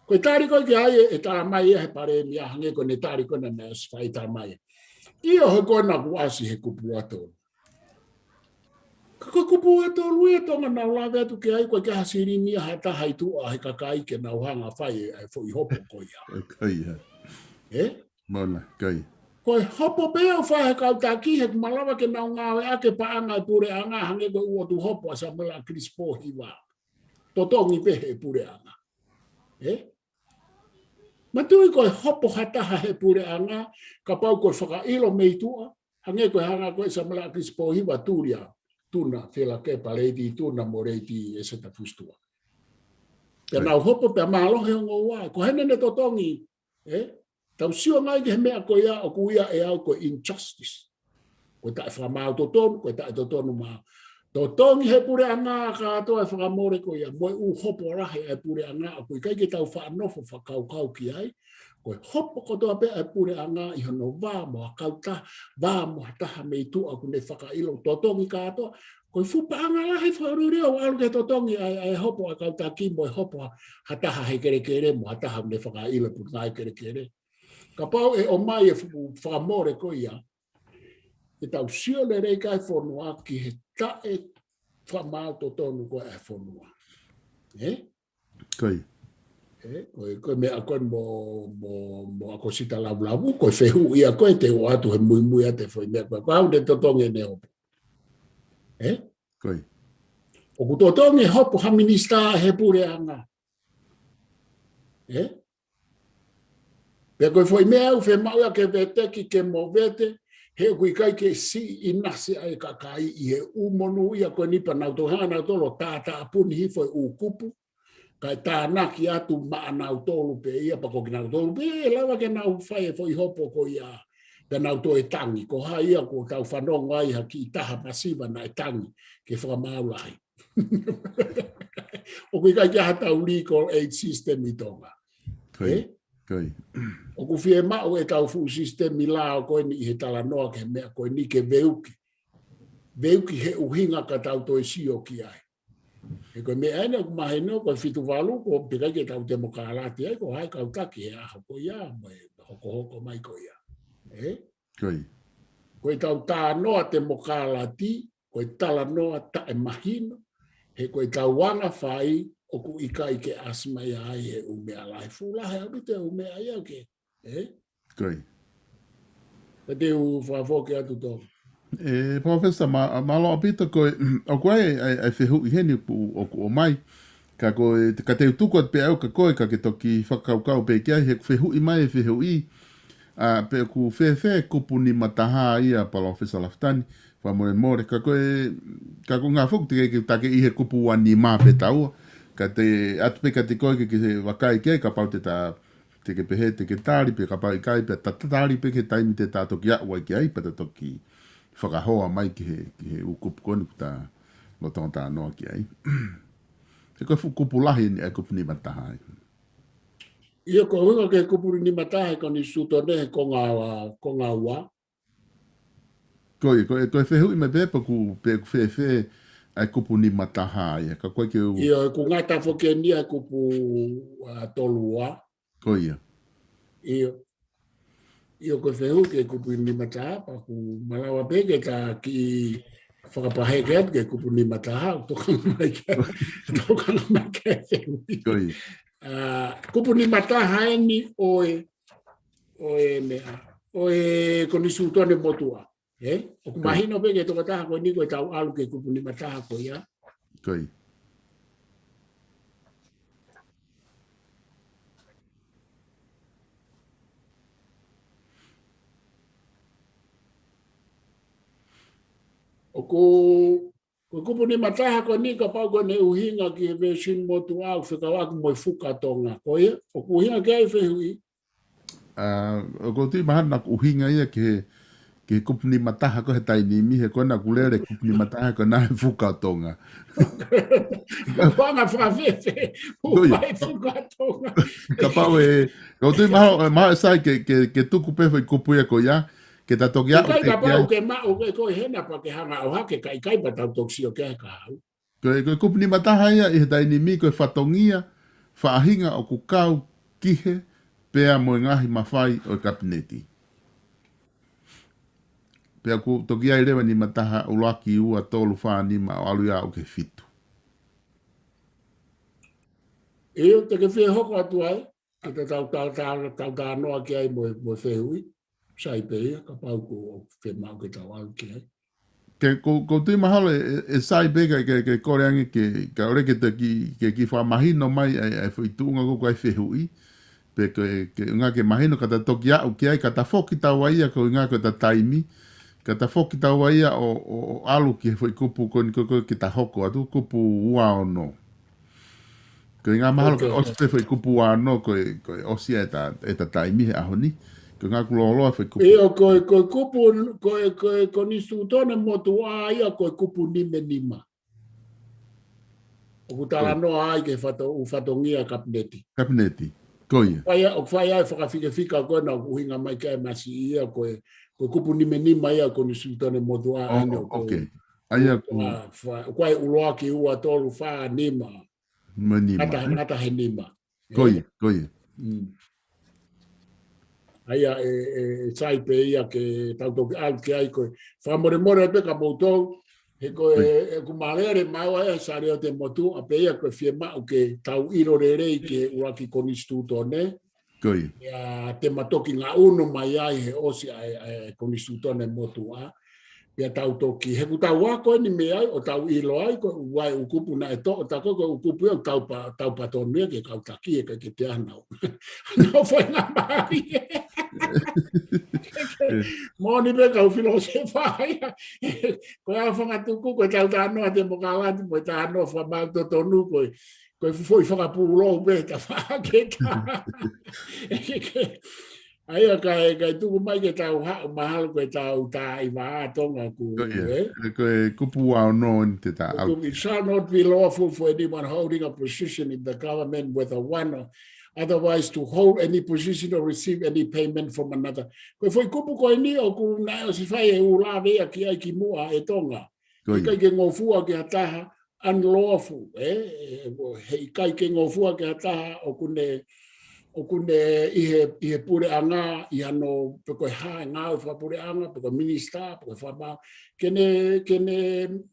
Ko e tali ko ē ki ai ʻe, ʻe tala mai ia he palēmia, hangē ko ʻene tali ko ē naʻe ʻosi fai, tala mai ia. ʻIo, he ko ena kuo ʻasi he kupu ua tolu. Ka ko e kupu ua tolu ia ʻa Tonga naʻa nau lave atu ki ai, ko e ke ha silini ia ha taha ʻi tuʻa he kakai ke nau hanga fai e, e foʻi hopo ko ia. Ko ia. Ē? Mola, ko ia. Ko e hopo pē ʻoku fai he kau taki he ʻoku malava ke nau ngāueʻaki e paʻanga ʻa e puleʻanga, hangē ko e ʻū ʻotu hopo ʻa Samuela Kilisipo Hiva. Totongi pē he puleʻanga. Ē? Mātuʻaki ko e hopo ha taha he puleʻanga, kapau ko e fakaʻilo mei tuʻa, hangē ko e hanga ko ē ʻe Samuela Kilisipo Hiva, Tulia Tuna, Felake Paleiti Tuna mo Leiti ʻEseta Fusitua. Pea nau hopo pea mālohi e ongo ua, ko ʻene totongi, ē? Tau sio ange ki he meʻa ko ia ʻoku ui ʻe au ko e injustice. Ko e taʻefakamaau totonu, ko e taʻetotonu maau. Totongi he puleʻanga kātoa e fakamole ko ia, mo e ʻū hopo lahi ʻa e puleʻanga ʻoku ʻikai ke tau faʻa nofo fakakaukau ki ai. Ko e hopo kotoa pē ʻa e puleʻanga ʻi hono vā mo ha kautaha, vā mo ha taha mei tuʻa ʻoku ne fakaʻilo totongi kātoa. Ko e fuʻu paʻanga lahi fakaʻuliʻuli ʻo ʻalu ke totongi ʻa e, ʻa e hopo ʻa e kau taki mo e hopo ha, ha taha he kelekele mo ha taha ʻoku ne fakaʻilo e puleʻanga he kelekele. Kapau ʻe ʻomai e fuʻu fakamole ko ia, ke tau sio lelei ki ai e fonua ki he taʻefakamaau totonu ko ē ʻa e fonua. Ē? Ko ia. Ē, ko e, ko e meʻa ko ē mo, mo, mo ʻAkosita Lavulavu, ko e fehuʻi ia ko ē te u ʻoatu he muimui atu he foʻi meʻa ko ē. Ko au te totongi ʻene hopo. Ē? Ko ia. ʻOku totongi e hopo ha minisitā he puleʻanga. Ē? Pea ko e foʻi meʻa ʻoku fiemaʻu ia ke veteki ke movete, he ʻoku ʻikai ke siʻi ʻinasi ʻa e kakai ʻi he ʻū monū ia ko eni pea nau toe hanga nautolu ʻo tātāpuni hifo e ʻū kupu, kae tānaki atu maʻanautolu pē ia pea ko kinautolu pē ʻe lava ke nau fai e foʻi hopo ko ia. Pea nau toe tangi, ko hai ia kuo tau fanongo ai ha kiʻi taha masiva naʻe tangi ke fakamaau lahi. ʻOku ʻikai ke ʻi ai haʻatau legal aid system ʻi Tonga. Ko ia, ʻE? ko ia. ʻOku fiemaʻu ʻetau fuʻu sisitemi lao ko eni ʻi he talanoa ki he meʻa ko eni ke veuki. Veuki he ʻuhinga ka tau toe sio ki ai. He ko e meʻa eni ʻoku mahino ko e fitu valu ko e pē ʻikai ke tau temokalati ai, ko hai kau taki he ʻaho ko ia mo e hokohoko mai ko ia. ʻE? Ko ia. Ko ʻetau talanoa temokalati, ko e talanoa taʻemahino, he ko ʻetau anga fai ʻoku ʻikai ke ʻasi mai ai he ʻū meʻa lahi, fuʻu lahi ʻaupito e ʻū meʻa ia ke, ʻe? Ko ia. Ka te u fakafoki atu tō. ʻE, Professor, mā-, mālō ʻaupito ko e, ʻoku ʻi ai, ʻa e, ʻa e fehuʻi heni ʻoku, ʻoku ʻomai. Ka ko e, ka te u tuku atu pē au kia koe ka ke toki fakakaukau pē ki ai he ʻoku fehuʻi mai e fehuʻi. ʻA, pe ʻoku fēfē e kupu nima taha ia Palōfesa Lafitani, fakamolemole. Ka ko e, ka ko e ngaahi foki te ke, ke take ʻi he kupu ua nima pē taua. Ka te ʻatu pē kiate koe ke, ke vakai ki ai kapau te ta, te ke pehē, te ke tali pē kapau ʻikai pē ta, ta tali pē ki he taimi te ta toki aʻu ai ki ai pea ta toki fakahoa mai ki he, ki he ʻū kupu ko eni ʻoku ta lolotonga talanoa ki ai. He ko e fuʻu kupu lahi eni ʻa e kupu nima taha ia. ʻIo, ko e ʻuhinga ki he kupu nima taha he konisitūtone he konga, konga ua. Ko ia, ko e, ko e fehuʻi mai pē pe ʻoku, pe ʻoku fēfē ʻa e kupu nima taha ia, ka ko e ke u- ʻIo, ʻoku ngata foki eni ia he kupu, ʻa, tolu ua. Ko ia. ʻIo. ʻIo, ko e fehuʻi ki he kupu nima taha, pea ʻoku malava pē ke ta kiʻi fakapaheke atu ki he kupu nima taha, ʻo tokanga mai ki ai, tokanga mai ki ai e fehuʻi. Ko ia. ʻA, kupu nima taha eni ʻo e, ʻo e meʻa, ʻo e konisitūtone motuʻa. ʻE? ʻOku Ko ia. mahino pē ki he tokotaha ko eni ko ʻetau ʻalu ki he kupu nima taha ko ia. Ko ia. ʻOku, ko e kupu nima taha ko eni kapau ko ʻene ʻuhinga ki he version motuʻa ʻoku fekauʻaki mo e fuka Tonga. Ko ia, ʻoku ʻuhinga ki ai e fehuʻi. ʻA, ʻoku ou tui mahalo naʻa ku ʻuhinga ia ki he, ki he kupu nima taha ko ē he taimi ni, he ko ena ʻoku lele kupu nima taha ko ena he fuka ʻo Tonga. Ko e anga fakafēfē, Ko ia. ʻuhinga e fuka ʻo Tonga. Kapau ē, ʻoku ou tui mahalo, mahalo ʻe sai ke, ke, ke tuku pē foʻi kupu ia ko ia, ke ta toki aʻu ʻIkai pē ki kapau ai. ke maʻu ke ko e hena pea ke hanga ʻo hake, ka ʻikai pea tau toki sio ki ai ka au. Ko e, ko e kupu nima taha ia ʻi he taimi ni ko e fatongia, faʻahinga ʻoku kau ki he, pea mo e ngaahi mafai ʻo e kapineti. Pea ʻoku toki ʻi ai leva nima taha ʻuluaki ua tolu fā nima ʻo ʻalu ia ʻo aʻu ki he fitu. ʻIo, te ke fie hoko atu ai, ke ta tau, tau, tau, tau talanoa ki ai mo e, mo e fehuʻi, sai pē ia, kapau ʻoku fiemaʻu ke tau ʻalu ki ai. Ke ko, ʻoku ou tui mahalo ʻe, ʻe, ʻe sai pē ka, ke, ke kole ange ke, ka ʻoku lelei ke ta kiʻi, ke kiʻi fakamahino mai ʻa e, ʻa e foʻi tuʻunga ko ē ʻoku ʻi ai e fehuʻi. Pe ko e, ke ʻuhinga ke mahino ka ta toki aʻu ki ai, ka ta foki taua ia ko e ʻuhinga ko ʻeta taimi. Ka ta foki taua ia ʻo, ʻo, ʻo ʻalu ki he foʻi kupu ko eni ko ē ke ta hoko atu, kupu ua ono. Ko e ʻuhinga mahalo ke ʻosi pē foʻi kupu ua ono, ko e, ko e ʻosi ʻeta, ʻeta taimi he ʻaho ni. Ko e ʻuhinga ʻoku lōloa foʻi kupu. ʻIo, ko e, ko e kupu, ko e, ko e, konisitūtone motuʻa ia, ko e kupu nima nima. ʻOku talanoa ai ki he fato-, ʻū fatongia kapineti. Kapineti. Ko ia. Fai a, ʻoku fai ai e fakafikafika ko ena ʻoku ʻuhinga mai ki ai e masiʻi ia, ko e, ko e kupu nima nima ia konisitūtone motuʻa ʻo, ʻa eni ʻo, ʻoku okay. ʻA ia ʻoku ʻa, fa-, ʻoku ʻi ai e ʻuluaki ua tolu fā nima. Mo e nima. Ngata, ngata he nima. Ko ia, ko ia. Mm. ʻA ia ʻe, ʻe, ʻe sai pē ia ke tau toki ʻalu ki ai ko e. Fakamolemole pē kia moutolu, he ko e, Ko ia. ʻe, ʻoku malele maua ʻa e saliote motuʻa pē ia ko e fiemaʻu ke tau ʻilo lelei ki he ʻuluaki konisitūtone. Ko ia. ʻIa te ma toki ngaʻunu mai ai he ʻosi ʻa e, ʻa e konisitūtone motuʻa. Pea tau toki, he ʻoku tau ako eni mei ai, ʻo tau ʻilo ai, ko e ʻū kupu naʻe toʻo, tā ko e ʻū kupu ia ʻoku tau pa-, tau patonu ia ki he kau taki, ʻikai ke te ʻai hanau. Hanau faingamālie. Moʻoni pē kau filōsefa ia. Ko e ʻa e fanga tuku, ko e tau talanoa temokalati, mo e talanoa fakamaau-totonu, ko e, ko e foʻi fakapūlou pē ta fa ke ta. ʻA ia ʻikai, ʻikai tuku mai ke tau haʻu mahalo ko e tau tā i vā Tonga ku, Ko ia. ʻE? Ko e kupu ua ono eni te ta Kupu, it shall not be lawful for anyone holding a position in the government, whether one or otherwise, to hold any position or receive any payment from another. Ko e foʻi kupu ko eni ʻoku naʻe ʻosi fai e ʻū lave ia ki ai kimuʻa ʻe Tonga. Ko ia. ʻIkai ke ngofua ki ha taha, unlawful, ʻe? ʻE, he ʻikai ke ngofua ki ha taha ʻoku ne, ʻoku ne ʻi he, ʻi he puleʻanga, ʻi hano pe ko e hā e ngāue fakapuleʻanga, pe ko e minisitā, pe ko e fakamaau, ke ne, ke ne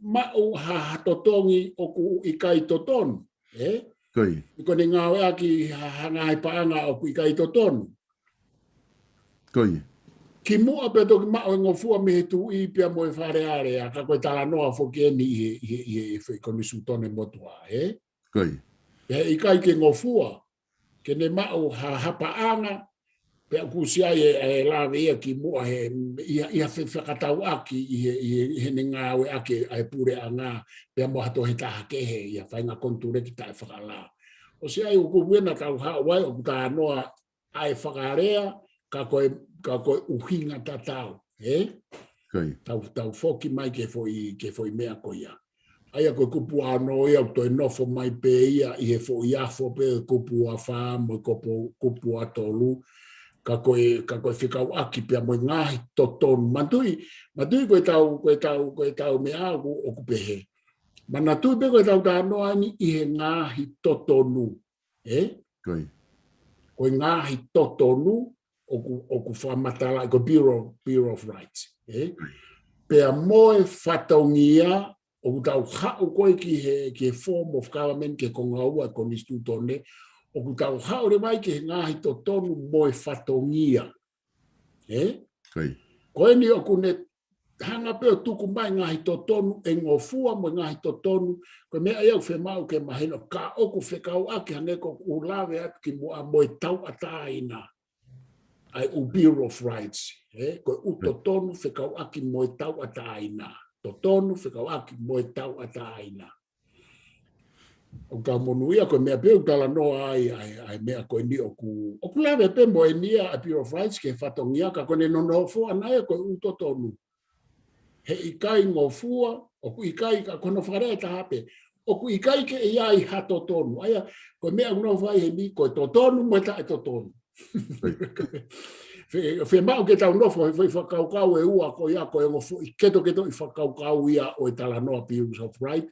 maʻu ha, ha totongi ʻoku ʻikai totonu, ʻe? Ko ia. Pe ko ʻene ngāueʻaki ha, ha ngaahi paʻanga ʻoku ʻikai totonu. Ko ia. Kimuʻa pea toki maʻu e ngofua mei he tuʻi pea mo e Fale Alea, ka ko e talanoa foki eni ʻi he, ʻi he, ʻi he, ʻi he foʻi konisitūtone motuʻa, ʻe? Ko ia. Pea ʻikai ke ngofua, ke ne maʻu ha, ha paʻanga, pea ʻoku ʻosi ʻi ai e, e lave ia kimuʻa he, ʻi ha, ʻi ha fe-, fekatauʻaki ʻi he, ʻi he, ʻi heʻene ngāueʻaki ʻa e puleʻanga, pea mo ha tohi taha kehe ʻi ha faʻahinga konitulekiti taʻefakalao. ʻOsi ʻi ai ʻū kupu ia naʻa tau haʻu ai ʻoku talanoa ʻa e Fale Alea, ka ko e, ka ko e ʻuhinga tatau, ʻe? Ko ia. Tau, tau foki mai ki he foʻi, ki he foʻi meʻa ko ia. ʻA ia ko e kupu ua ono ia ʻoku toe nofo mai pē ia ʻi he foʻi afo pē ʻo e kupu ua fā mo e kupu, kupu ua tolu. Ka ko e, ka ko e fekauʻaki pea mo e ngaahi totonu. Manatuʻi, manatuʻi ko e tau, ko e tau, ko e tau meʻa ʻoku, ʻoku pehē. Manatuʻi pē ko e tau talanoa eni ʻi he ngaahi totonu. ʻE? Ko ia. Ko e ngaahi totonu ʻoku, ʻoku fakamatalaʻi ko e Bill of, Bill of Rights, ʻe? Ko ia. Pea mo e fatongia ʻoku tau haʻu ko ē ki he, ki he form of government, ki he konga ua e konisitūtone, ʻoku tau haʻu leva ai ki he ngaahi totonu mo e fatongia. ʻE? Ko ia. Ko eni ʻoku ne hanga pē ʻo tuku mai ngaahi totonu ʻe ngofua mo e ngaahi totonu, ko e meʻa ia ʻoku fiemaʻu ke mahino, ka ʻoku fekauʻaki hangē ko ʻeku lave atu kimuʻa mo e tauʻatāina. ʻA e ʻū Bill of Rights, ʻe? Ko e ʻū totonu fekauʻaki mo e tauʻatāina. Totonu fekauʻaki mo e tauʻatāina. ʻOku tau monūʻia ko e meʻa pē ʻoku talanoa ai, ʻa e, ʻa e meʻa ko eni ʻoku, ʻoku lave pē mo eni ia ʻa e Bill of Rights ki he fatongia ka ko ʻene nonofo ʻana ia ko e ʻū totonu. He ʻikai ngofua, ʻoku ʻikai ka ko hono fakalea ʻe taha pē. ʻOku ʻikai ke ʻi ai ha totonu. ʻA ia, ko e meʻa ʻoku nofo ai heni, ko e totonu mo e taʻetotonu. Fe-, fiemaʻu ke tau nofo he foʻi fakakaukau ʻe ua ko ia ko e ongo foʻi ketoketoʻi fakakaukau ia ʻo e talanoa Bills of Right.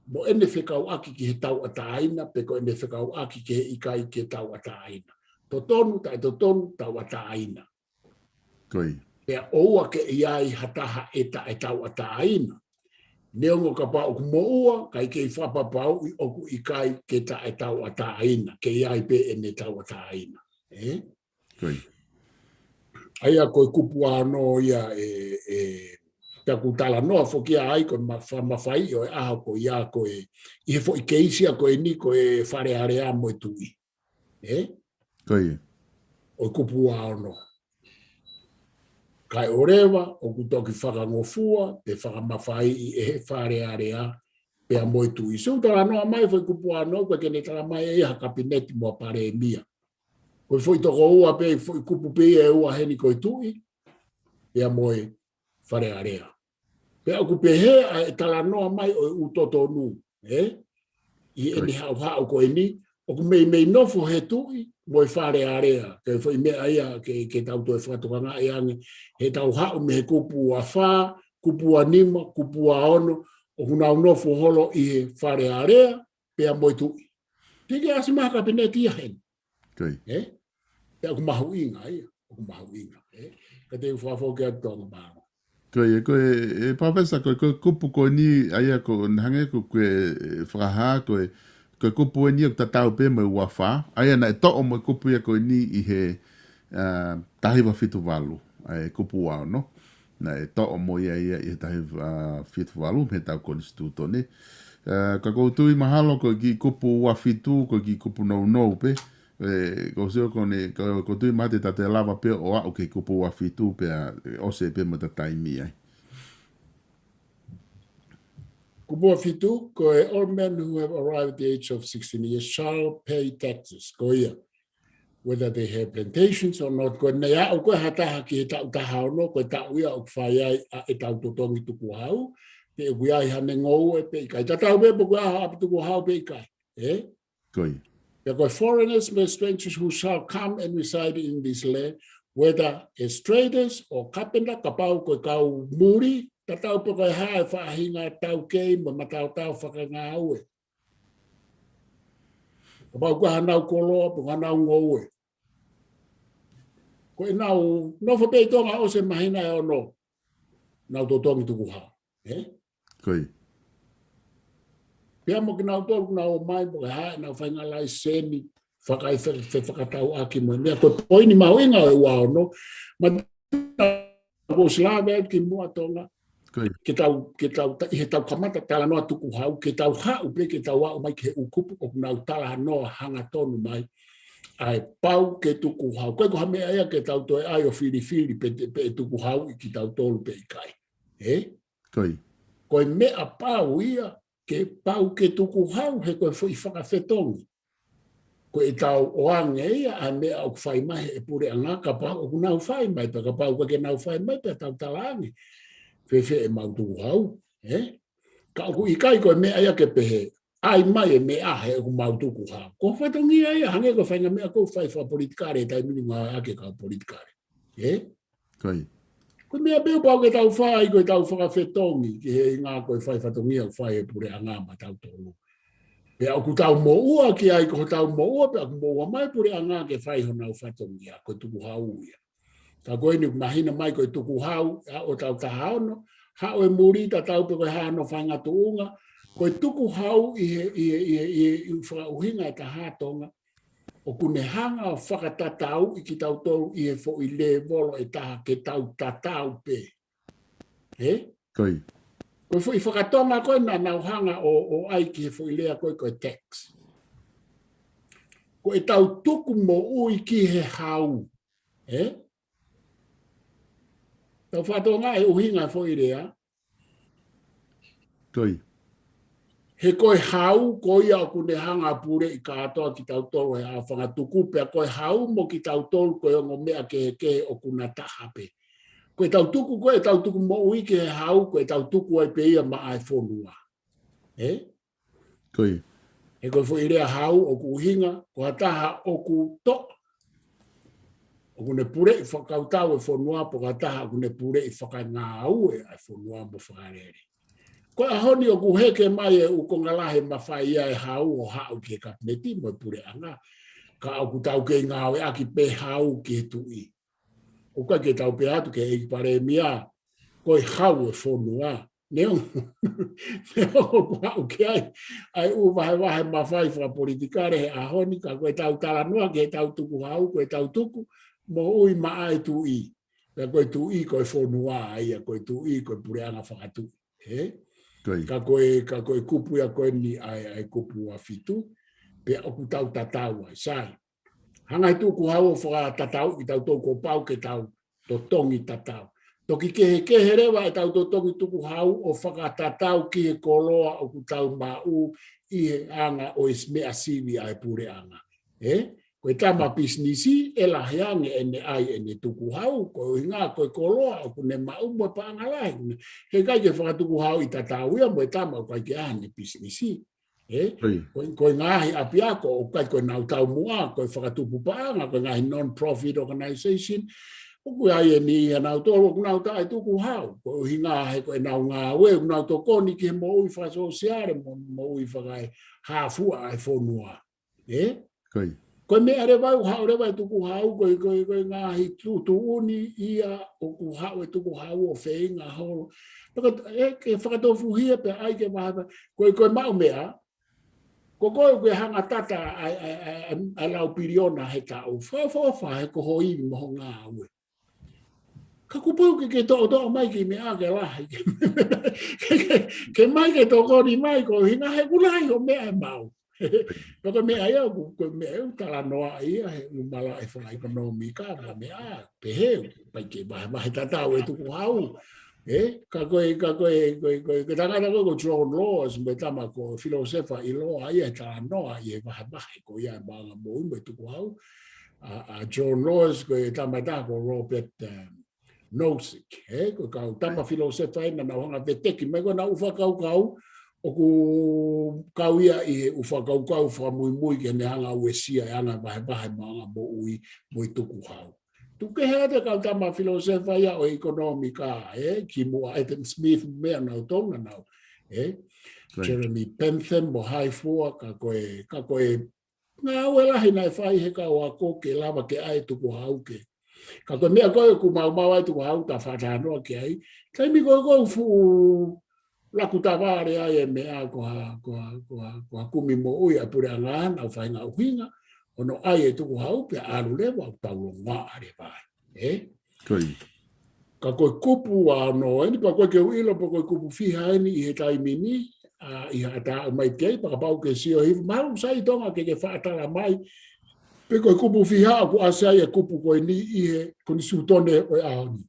Mo ʻene fekauʻaki ki he tauʻatāina, pe ko ʻene fekauʻaki ki he ʻikai ke tauʻatāina. Totonu, taʻetotonu, tauʻatāina. Ko ia. Pea ʻoua ke ʻi ai ha taha ʻe taʻetauʻatāina. Neongo kapau ʻoku moʻua, kae kei fakapapauʻi ʻoku ʻikai ke taʻetauʻatāina, ke ʻi ai pē ʻene tauʻatāina. ʻE? Ko ia. ʻA ia ko e kupu ua ono ia ʻe, ʻe, pea ʻoku talanoa foki ia ai ko e ma-, fa-, mafai ʻo e ʻaho ko ia ko e, ʻi he foʻi keisi ia ko eni ko e Fale Alea mo e Tuʻi. ʻE? Ko ia. ʻO e kupu ua ono. Kae ʻoleva, ʻoku toki fakangofua, pe fakamafaiʻi ʻe he Fale Alea, pea mo e Tuʻi. So, talanoa mai foʻi kupu ua ono, ko e ke ne tala mai ʻe ia ha kapineti mo e palēmia. Ko e foʻi toko ua pē, foʻi kupu pē ia ʻe ua heni ko e Tuʻi, pea mo e Fale Alea. Pea ʻoku pehē ʻa e talanoa mai ʻo e ʻū totonu, ʻe? ʻI heʻene haʻuhaʻu ko eni, ʻoku meimei nofo he Tuʻi, mo e Fale Alea, ke foʻi meʻa ia, ke, ke tau toe fakatokangaʻi ange, he tau haʻu mei he kupu ua fā, kupu ua nima, kupu ua ono, ʻoku nau nofo holo ʻi he Fale Alea, pea mo e Tuʻi. Te ke ʻasi mai ha kapineti ia heni. Ko ia. ʻE? Pea ʻoku mahuʻinga ia, ʻoku mahuʻinga, ʻe? Ka te u fakafoki atu Tonga mālō. Ko ia, ko e, ʻe Palōfesa, ko e, ko e kupu ko eni, ʻa ia ko, hangē ko ʻeku fakahā, ko e, ko e kupu eni ʻoku tatau pē mo e ua fā, ʻa ia naʻe toʻo mo e kupu ia ko eni ʻi he, ʻa, taha hiva fitu valu, ʻa e kupu ua ono. Naʻe toʻo mo ia ia ʻi he taha hiva fitu valu mei heʻetau konisitūtone. Ē, ka ʻoku ou tui mahalo ko e kiʻi kupu ua fitu, ko e kiʻi kupu nounou pē. Ē, ʻoku ou sio ko eni, ko, ʻoku ou tui mahalo te ta toe lava pē ʻo aʻu ki he kupu ua fitu pea ʻosi pē mo ʻeta taimi ai. Kupu ua fitu, ko e all men who have arrived at the age of sixteen years shall pay taxes. Ko ia, whether they have plantations or not, ko eni aʻu ko ē ha taha ki he taʻu taha ono, ko e taʻu ia ʻoku fai ai ʻa ʻetau totongi tukuhau, pe ʻoku ʻi ai haʻane ngoue pe ʻikai. Tatau pē pe ʻoku ʻi ai ha ʻapi tukuhau pe ʻikai. Ē? Ko ia. Pea ko e foreigners, strangers who shall come and reside in this land, whether as traders or carpenter, kapau ko e kau muli, tatau pē ko e hā e faʻahinga taukei mo e mataotao fakangāue. Kapau ko hanau koloa, pe ko hanau ngoue. Ko ʻenau nofo pē ʻi Tonga ʻosi e māhina ʻe ono, nau totongi tukuhau. Ē? Ko ia. Pea mo kinautolu ʻoku nau ō mai, mo e hā ʻenau faʻahinga laiseni, fakaʻi fe, fe, fakatauʻaki mo e meʻa, ko e poini mahuʻinga ʻo e ua ono, ma ko e ʻosi lave atu ki muʻa Tonga. Ko ia. Ke tau, ke tau, ta, ʻi heʻetau kamata talanoa tukuhau, ke tau haʻu pē, ke tau aʻu mai ki he ʻū kupu ʻoku nau talanoa hangatonu mai. ʻA e pau ke tukuhau. Ko e ko ha meʻa ia ke tau toe ʻai ʻo filifili pe, pe tukuhau ʻi kitautolu pe ʻikai. Ē? Ko ia. Ko e meʻa pau ia, ke pau ke tukuhau he ko e foʻi fakafetongi. Ko ʻetau ʻoange ia ʻa e meʻa ʻoku fai mai he puleʻanga, kapau ʻoku nau fai mai, pe kapau ʻoku ʻikai ke nau fai mai, pea tau talaange. Fēfē ʻemau tukuhau, ē? Ka ʻoku ʻikai ko e meʻa ia ke pehē, ʻai mai e meʻa he ʻoku mau tukuhau. Ko e fatongia ia, hangē ko e faʻahinga meʻa ʻoku fai fakapolitikale, taimi ni ngāueʻaki e kau politikale. Ē? Ko ia. Ko e meʻa pē ʻoku pau ke tau fai, ko ʻetau fakafetongi, ki he ʻuhinga ko e fai fatongia ʻoku fai he puleʻanga maʻatautolu. Pea ʻoku tau moʻua ki ai, ko hotau moʻua, pea ʻoku moʻua mai puleʻanga ke fai honau fatongia, ko e tukuhau ia. Ka ko eni ʻoku mahino mai ko e tukuhau, ʻa ʻo taʻu taha ono, haʻu e muli tatau pē ko e hā hono faʻahinga tuʻunga, ko e tukuhau ʻi he, ʻi he, ʻi he, ʻi he, ʻi he fakaʻuhinga ʻe taha Tonga, ʻoku ne hanga ʻo fakatatauʻi kitautolu ʻi he foʻi lēvolo ʻe taha ke tau tatau pē. Ē? Ko ia. Ko e foʻi fakatonga ko ē naʻa nau hanga ʻo, ʻo ʻai ki he foʻi lea ko ē ko e tax. Ko ʻetau tuku moʻui ki he hau. Ē? Tau fakatonga e ʻuhinga e foʻi lea. Ko ia. He ko e hau, ko ia ʻoku ne hanga puleʻi kātoa kitautolu he ʻaofangatuku, pea ko e hau mo kitautolu ko e ongo meʻa kehekehe ʻoku na taha pē. Ko ʻetau tuku, ko ʻetau tuku moʻui ki he hau, ko ʻetau tuku ai pē ia maʻa e fonua. Ē? Ko ia. He ko e foʻi lea hau ʻoku ʻuhinga, ko ha taha ʻoku toʻa. ʻOku ne puleʻi fakakautau e fonua, pe ko ha taha ʻoku ne puleʻi fakangāue ʻa e fonua mo fakalele. Ko e ʻaho ni ʻoku heke mai e ʻū konga lahi mafai ia e hau ʻo haʻu ki he kapineti mo e puleʻanga. Ka ʻoku tau kei ngāueʻaki pē hau ki he tuʻi. ʻOku ʻikai ke tau pehē atu ki he ʻEiki Palēmia, ko e hau e fonua. Neongo, neongo ʻoku haʻu ki ai ʻa e ʻū vahevahe mafai fakapolitikale he ʻaho ni, ka ko ʻetau talanoa ki heʻetau tukuhau, ko ʻetau tuku moʻui maʻa e tuʻi. Pea ko e tuʻi ko e fonua ia, ko e tuʻi ko e puleʻanga fakatuʻi. Ē? Ko ia. Ka ko e, ka ko e kupu ia ko eni ʻa e, ʻa e kupu ua fitu, pea ʻoku tau tatau ai, sai. Hanga he tukuhau ʻo fakatatau kitautolu, kuo pau ke tau totongi tatau. Toki kehekehe leva ʻetau totongi tukuhau ʻo fakatatau ki he koloa ʻoku tau maʻu ʻi he anga ʻo e meʻa sivi ʻa e puleʻanga. Ē? Ko e tama pisinisi, ʻe lahi ange ʻene ʻai ʻene tukuhau, ko e ʻuhinga ko e koloa ʻoku ne maʻu mo e paʻanga lahi. He ʻikai ke fakatukuhauʻi tatau ia mo e tama ʻoku ʻikai ke ʻi ai haʻane pisinisi. Ē? Ko ia. Ko e, ko e ngaahi ʻapiako, ʻoku ʻikai ko ʻenau taumuʻa, ko e fakatupu paʻanga, ko e ngaahi non-profit organization, ʻoku ʻi ai eni ʻanautolu, ʻoku nau taʻetukuhau, ko e ʻuhinga he ko ʻenau ngāue, ʻoku nau tokoni ki he moʻui fakasōsiale, mo, moʻui fakaehāfua ʻa e fonua. Ē? Ko ia. Ko e meʻa leva ʻoku haʻu leva e tukuhau, ko e, ko e, ko e ngaahi tuʻutuʻuni ia ʻoku haʻu e tukuhau ʻo feinga holo. Pea ko e, ke fakatofuhia pea ʻai ke vahevahe. Ko e, ko e maʻu meʻa, ko koe ʻoku ke hanga tata ʻa e, ʻa e, ʻa e, ʻa e, ʻa e lau piliona he taʻu. Fakaʻofoʻofa he ko ho ivi mo ho ngāue. Ka kuo pau ke ke toʻotoʻo mai ki meʻa ke lahi. Ke, ke, ke mai ke tokoni mai ko hinga he kuo lahi hoʻo meʻa ʻe maʻu. Pea ko e meʻa ia, ko, ko e meʻa ʻoku talanoa ia he ʻū malaʻe fakaʻekonōmika, ka meʻa, pehē, pai ke vahevahe tatau e tukuhau. Ē, ka ko e, ka ko e, ko e, ko e, ko e tangata ko, ko John Rawls, mo e tama ko e filōsefa ʻiloa ia he talanoa ia he vahevahe ko ia e maʻuʻanga moʻui mo e tukuhau. ʻA, ʻa John Rawls ko e tama ʻe taha ko Robert, um, Nozick, ē, ko e kau tama filōsefa ʻena naʻa nau hanga veteki mai ko ʻenau ʻū fakakaukau, ʻoku kau ia ʻi he ʻū fakakaukau fakamuimui ke ne hanga uesia e anga vahevahe maʻuʻanga moʻui mo e tukuhau. Tuku kehe atu e kau tama filōsefa ia ʻo e ʻekonōmika, ē, kimuʻa Adam Smith mo e meʻa naʻa nau tō naʻa nau, ē, Jeremy Bentham mo hai fua, ka ko e, ka ko e ngāue lahi naʻe fai he kau ako ke lava ke ʻai e tukuhau ke. Ka ko e meʻa ko ē ʻoku maumau ai e tukuhau ta faʻa talanoa ki ai. Taimi ko ē ʻoku fuʻu laku tavale ai e meʻa ko ha, ko ha, ko ha, ko ha kumi moʻui ʻa e puleʻanga naʻa nau fai e ngaahi ʻuhinga, ʻo nau ʻai e tukuhau pea ʻalu leva ʻo tau longoaʻa leva ai. Ē? Ka ko e kupu ʻa hono eni, pea ko e ke u ʻilo, pea ko e kupu fiha eni ʻi he taimi ni, ʻa, ʻi haʻata aʻu mai ki ai, pea kapau ke sio hifo, mahalo sai Tonga ke ke faʻa tala mai, pe ko e kupu fiha ʻoku ʻasi ai e kupu ko eni ʻi he konisitūtone ʻo e ʻaho ni.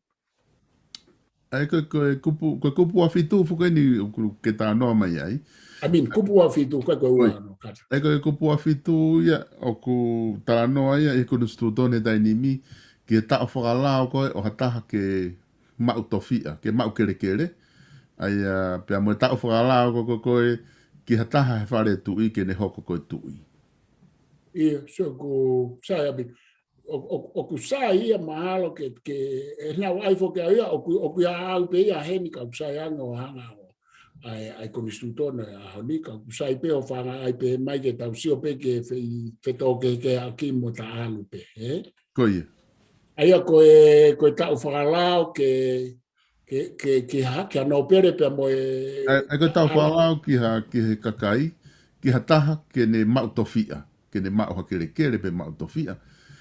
ʻA ia ko e, ko e kupu, ko e kupu ua fitu foki eni ʻoku ke talanoa mai ai. I mean, kupu ua fitu, ko e, ko e ua ono, kata. ʻA ia ko e kupu ua fitu ia ʻoku talanoa ia ʻi he konisitūtone taimi ni, ki he taʻu fakalao ko ē ʻo ha taha ke maʻu tofiʻa, ke maʻu kelekele. ʻA ia, pea mo e taʻu fakalao ko, ko, ko ē, ki ha taha he fale tuʻi ke ne hoko ko e tuʻi. ʻIa, so ko, sai ʻaupito. ʻO, ʻo, ʻoku sai ia mahalo ke, ke, ʻe nau ʻai foki ʻa ia, ʻoku, ʻoku ʻiate au pē ia heni ka ʻoku sai ange ʻo hanga ʻo ʻai, ʻai konisitūtone ʻaho ni, ka ʻoku sai pē ʻo fanga ʻai pē mai ke tau sio pē ke fe-, fetōkehekeheʻaki mo ta ʻalu pē, ē? Ko ia. ʻA ia ko e, ko e taʻu fakalao ke, ke, ke, ke ha, ke ha nōpele pea mo e ʻA ia, ʻa ia ko e taʻu fakalao ki ha, ki he kakai, ki ha taha ke ne maʻu tofiʻa, ke ne maʻu ha kelekele pe maʻu tofiʻa.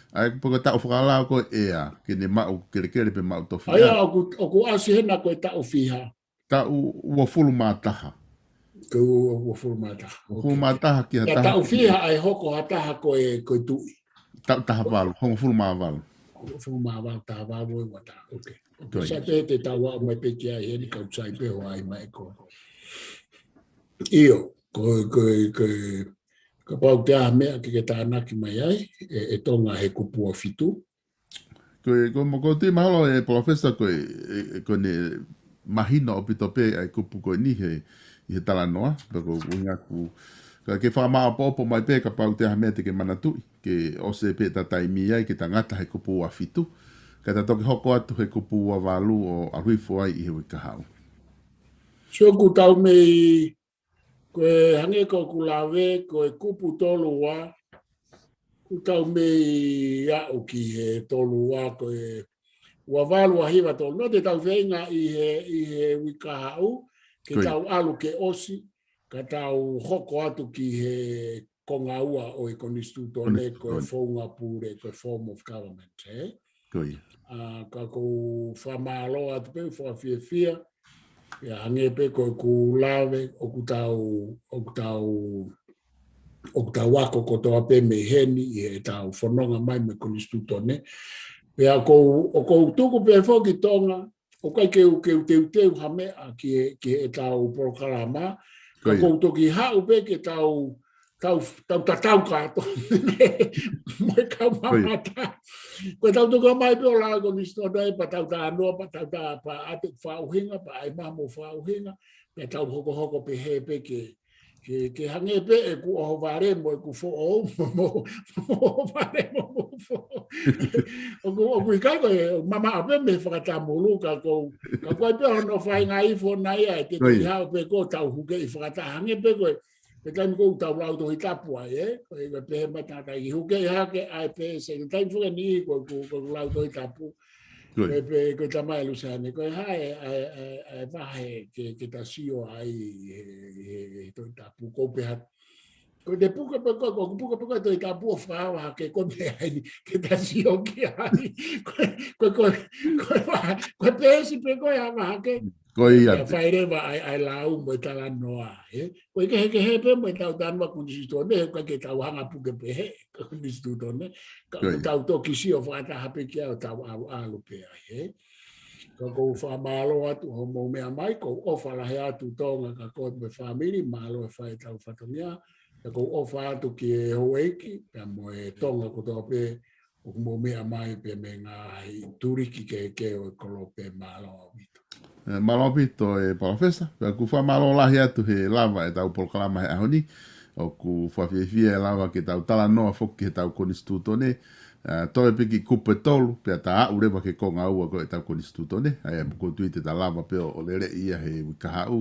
ʻA ia ko e taʻu fakalao ko ē ia, ke ne maʻu kelekele pe maʻu tofiʻa. ʻA ia, ʻoku, ʻoku ʻasi hena ko e taʻu fiha. Taʻu uofulu mā taha. Ko e uofulu mā taha. Uofulu mā taha ki ha taha. Taʻu fiha ʻa e hoko ha taha ko e, ko e tuʻi. Taʻu taha valu, hongofulu mā valu. Hongofulu mā valu, taha valu, ua taha. Ok. Ok. Sai pē te tau aʻu mai pē ki ai, heni ka ʻoku sai pē ʻo ʻai mai ko. ʻIo, ko, ko, ko, kapau te ʻi ai ha meʻa ke ke tānaki mai ai, ʻe, ʻe Tonga he kupu ua fitu. Ko e, ko mo ko tui mahalo e Palōfesa ko e, e, e ko ʻene mahino ʻaupito pē ʻa e kupu ko eni he, ʻi he talanoa, pea ko e ʻuhinga ʻoku, ka ke fakamāʻopoʻopo mai pē kapau te ʻi ai ha meʻa te ke manatuʻi, ke ʻosi pē ʻeta taimi ai ke ta ngata he kupu ua fitu, ka ta toki hoko atu he kupu ua valu ʻo ʻalu hifo ai ʻi he uike kahaʻu. So ʻoku tau mei Ko e hangē ko ʻeku lave, ko e kupu tolu ua, ʻoku tau mei aʻu ki he tolu ua, ko e ua valu, ua hiva, tolu noa te tau feinga ʻi he, ʻi he uike kahaʻu, ke Ko ia. tau ʻalu ke ʻosi, ka tau hoko atu ki he konga ua ʻo e konisitūtone, Konisitūtone. ko e founga pule, ko e form of government, ē? Ko ia. ʻA, ka ʻoku ou fakamālō atu pē, fakafiefia, ia hangē pē ko ʻeku lave, ʻoku tau, ʻoku tau, ʻoku tau ako kotoa pē mei heni ʻi heʻetau fononga mai mo e konisitūtone. Pea ʻoku ou, ʻoku ou tuku pē foki Tonga, ʻoku ʻikai ke u, ke u teuteu ha meʻa ki he, ki heʻetau polokalama. Ka Ko ia. ʻoku ou toki haʻu pē ke tau, tau, tau tatau kātoa. Mo e kau Ko ia. mamata. Ko e tau toka mai pē ʻo lau e konisitūtone, pea tau talanoa, pea tau ta, pea ʻoatu e fakaʻuhinga, pea ʻai mai mo e fakaʻuhinga, pea tau hokohoko pē hē pē ke, ke, ke hangē pē ʻeku ʻohovale mo ʻeku foʻou, mo, mo, mo ʻohovale mo, mo foʻou. ʻOku, ʻoku ʻikai ko e, mamaʻo pē mei he fakatamulu ka ʻoku, ka ʻoku ʻi ai pē hono faʻahinga ifo ʻona ia, ʻe te Ko ia. toki haʻu pē ʻo tau hukeʻi fakataha hangē pē ko e, ko e taimi ʻoku tau lau Tohi Tapu ai, ē? Ko e, ko e pehē mai tangata ʻi hukeʻi hake ʻa e pē, se ko e taimi foki eni ko, ko, ko e lau Tohi Tapu. Ko ia. Ko e pē, ko e tamai Luseane, ko e hā e, ʻa e, ʻa e, ʻa e vahe ke, ke ta sio ai he, he, he Tohi Tapu, ʻoku ou pehē atu. Ko e puke pē ko ē, ko e puke pē ko ē, toe tapu ʻo fakaava hake ko e meʻa ʻeni, ke ta sio ki ai. Ko e, ko e, ko e, ko e, ko e peesi pē ko ē ʻa e ava hake. Ko ia. Pea fai leva ʻa e, ʻa e lau mo e talanoa, ē? Ko e kehekehe pē mo ʻetau talanoa konisitūtone, he ʻoku ʻikai ke tau hanga puke pē he konisitūtone. Ka, ko ia. Tau toki sio fakataha pē ki ai ʻo tau ʻalu, ʻalu pē ai, ē? Ka ʻoku ou fakamālō atu hoʻomou meʻa mai, ʻoku ou ʻofa lahi atu Tonga kia koe mo e fāmili, mālō e fai ʻetau fatongia, ka ʻoku ou ʻofa atu ki he houʻeiki, pea mo e Tonga kotoa pē, ʻoku mou meʻa mai pē mei he ngaahi tuliki kehekehe ʻo e kolope, mālō ʻaupito. Ē, mālō ʻaupito e Palōfesa, pea ʻoku ou fakamālō lahi atu he lava ʻetau polokalama he ʻaho ni, ʻoku fakafiefia e lava ke tau talanoa foki ki heʻetau konisitūtone, ʻa, toe pē kiʻi kupu ʻe tolu, pea ta aʻu leva ki he konga ua ko ē ʻetau konisitūtone, ʻa ia ʻoku ou tui te ta lava pē ʻo, ʻo lele ia he uike kahaʻu,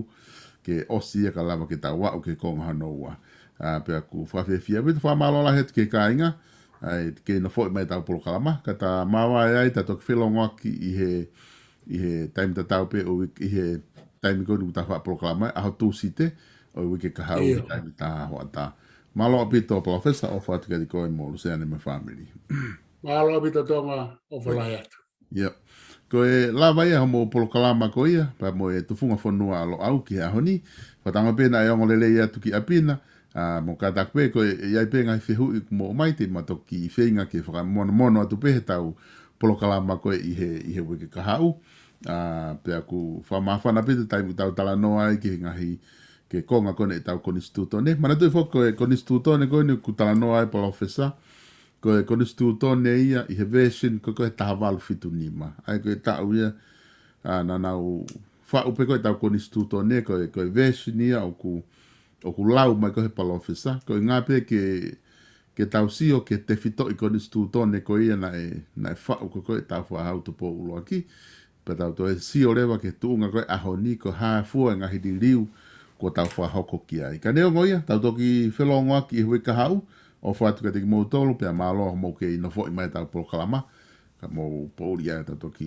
ke ʻosi ia ka lava ke tau aʻu ki he konga hono ua. ʻA, pea ʻoku fakafiefia, pea ʻoku fakamālō lahi atu ki he kāinga, ʻa e kei nofoʻi mai ʻetau polokalama, ka ta māvae ai, ta toki felongoaki ʻi he, ʻi he taimi tatau pē ʻo e uike, ʻi he taimi ko eni ʻoku ta faʻa polokalama ai, ʻaho Tūsite ʻo e uike kahaʻu, ʻio, he taimi taha hoʻatā. Mālō ʻaupito Palōfesa, ʻofa atu kiate koe mo Luseane mo e fāmili. Mālō ʻaupito Tonga, ʻofa lahi atu. ʻIo. Ko e lava ia hoʻomou polokalama ko ia, pea mo e Tufunga Fonua ʻa Loʻau ki he ʻaho ni. Fakatauange pē naʻe ongo lelei atu ki ʻapi na, ʻa, mo kātaki pē ko e, ʻi ai pē ngaahi fehuʻi ʻoku mou ʻomai, te ma toki feinga ke fakamonomono atu pē heʻetau polokalama ko ē ʻi he, ʻi he uike kahaʻu. ʻA, pea ʻoku fakamāfana pē ʻetau taimi ʻoku tau talanoa ai ki he ngaahi, ki he konga ko eni ʻetau konisitūtone. Manatuʻi foki ko e konisitūtone ko eni ʻoku talanoa ai Palōfesa, ko e konisitūtone ia ʻi he version ko ē ko e taha valu fitu nima. ʻA ia ko e taʻu ia, ʻa, naʻa nau faʻu pē ko ē ʻetau konisitūtone, ko e, ko e version ia ʻoku, ʻoku lau mai ko ē he Palōfesa. Koeʻuhinga pē ke, ke tau sio ki he tefitoʻi konisitūtone ko ia naʻe, naʻe faʻu ko ē ko e Tāufaʻāhau Tupou ʻUluaki. Pea tau toe sio leva ki he tuʻunga ko ē ʻaho ni, ko e hā fua e ngaahi liliu kuo tau fakahoko ki ai. Ka neongo ia, tau toki felongoaki ʻi he uike kahaʻu, ʻofa atu kiate kimoutolu, pea mālō hoʻomou kei nofoʻi mai ʻetau polokalama, ka mou poʻuli ā, tau toki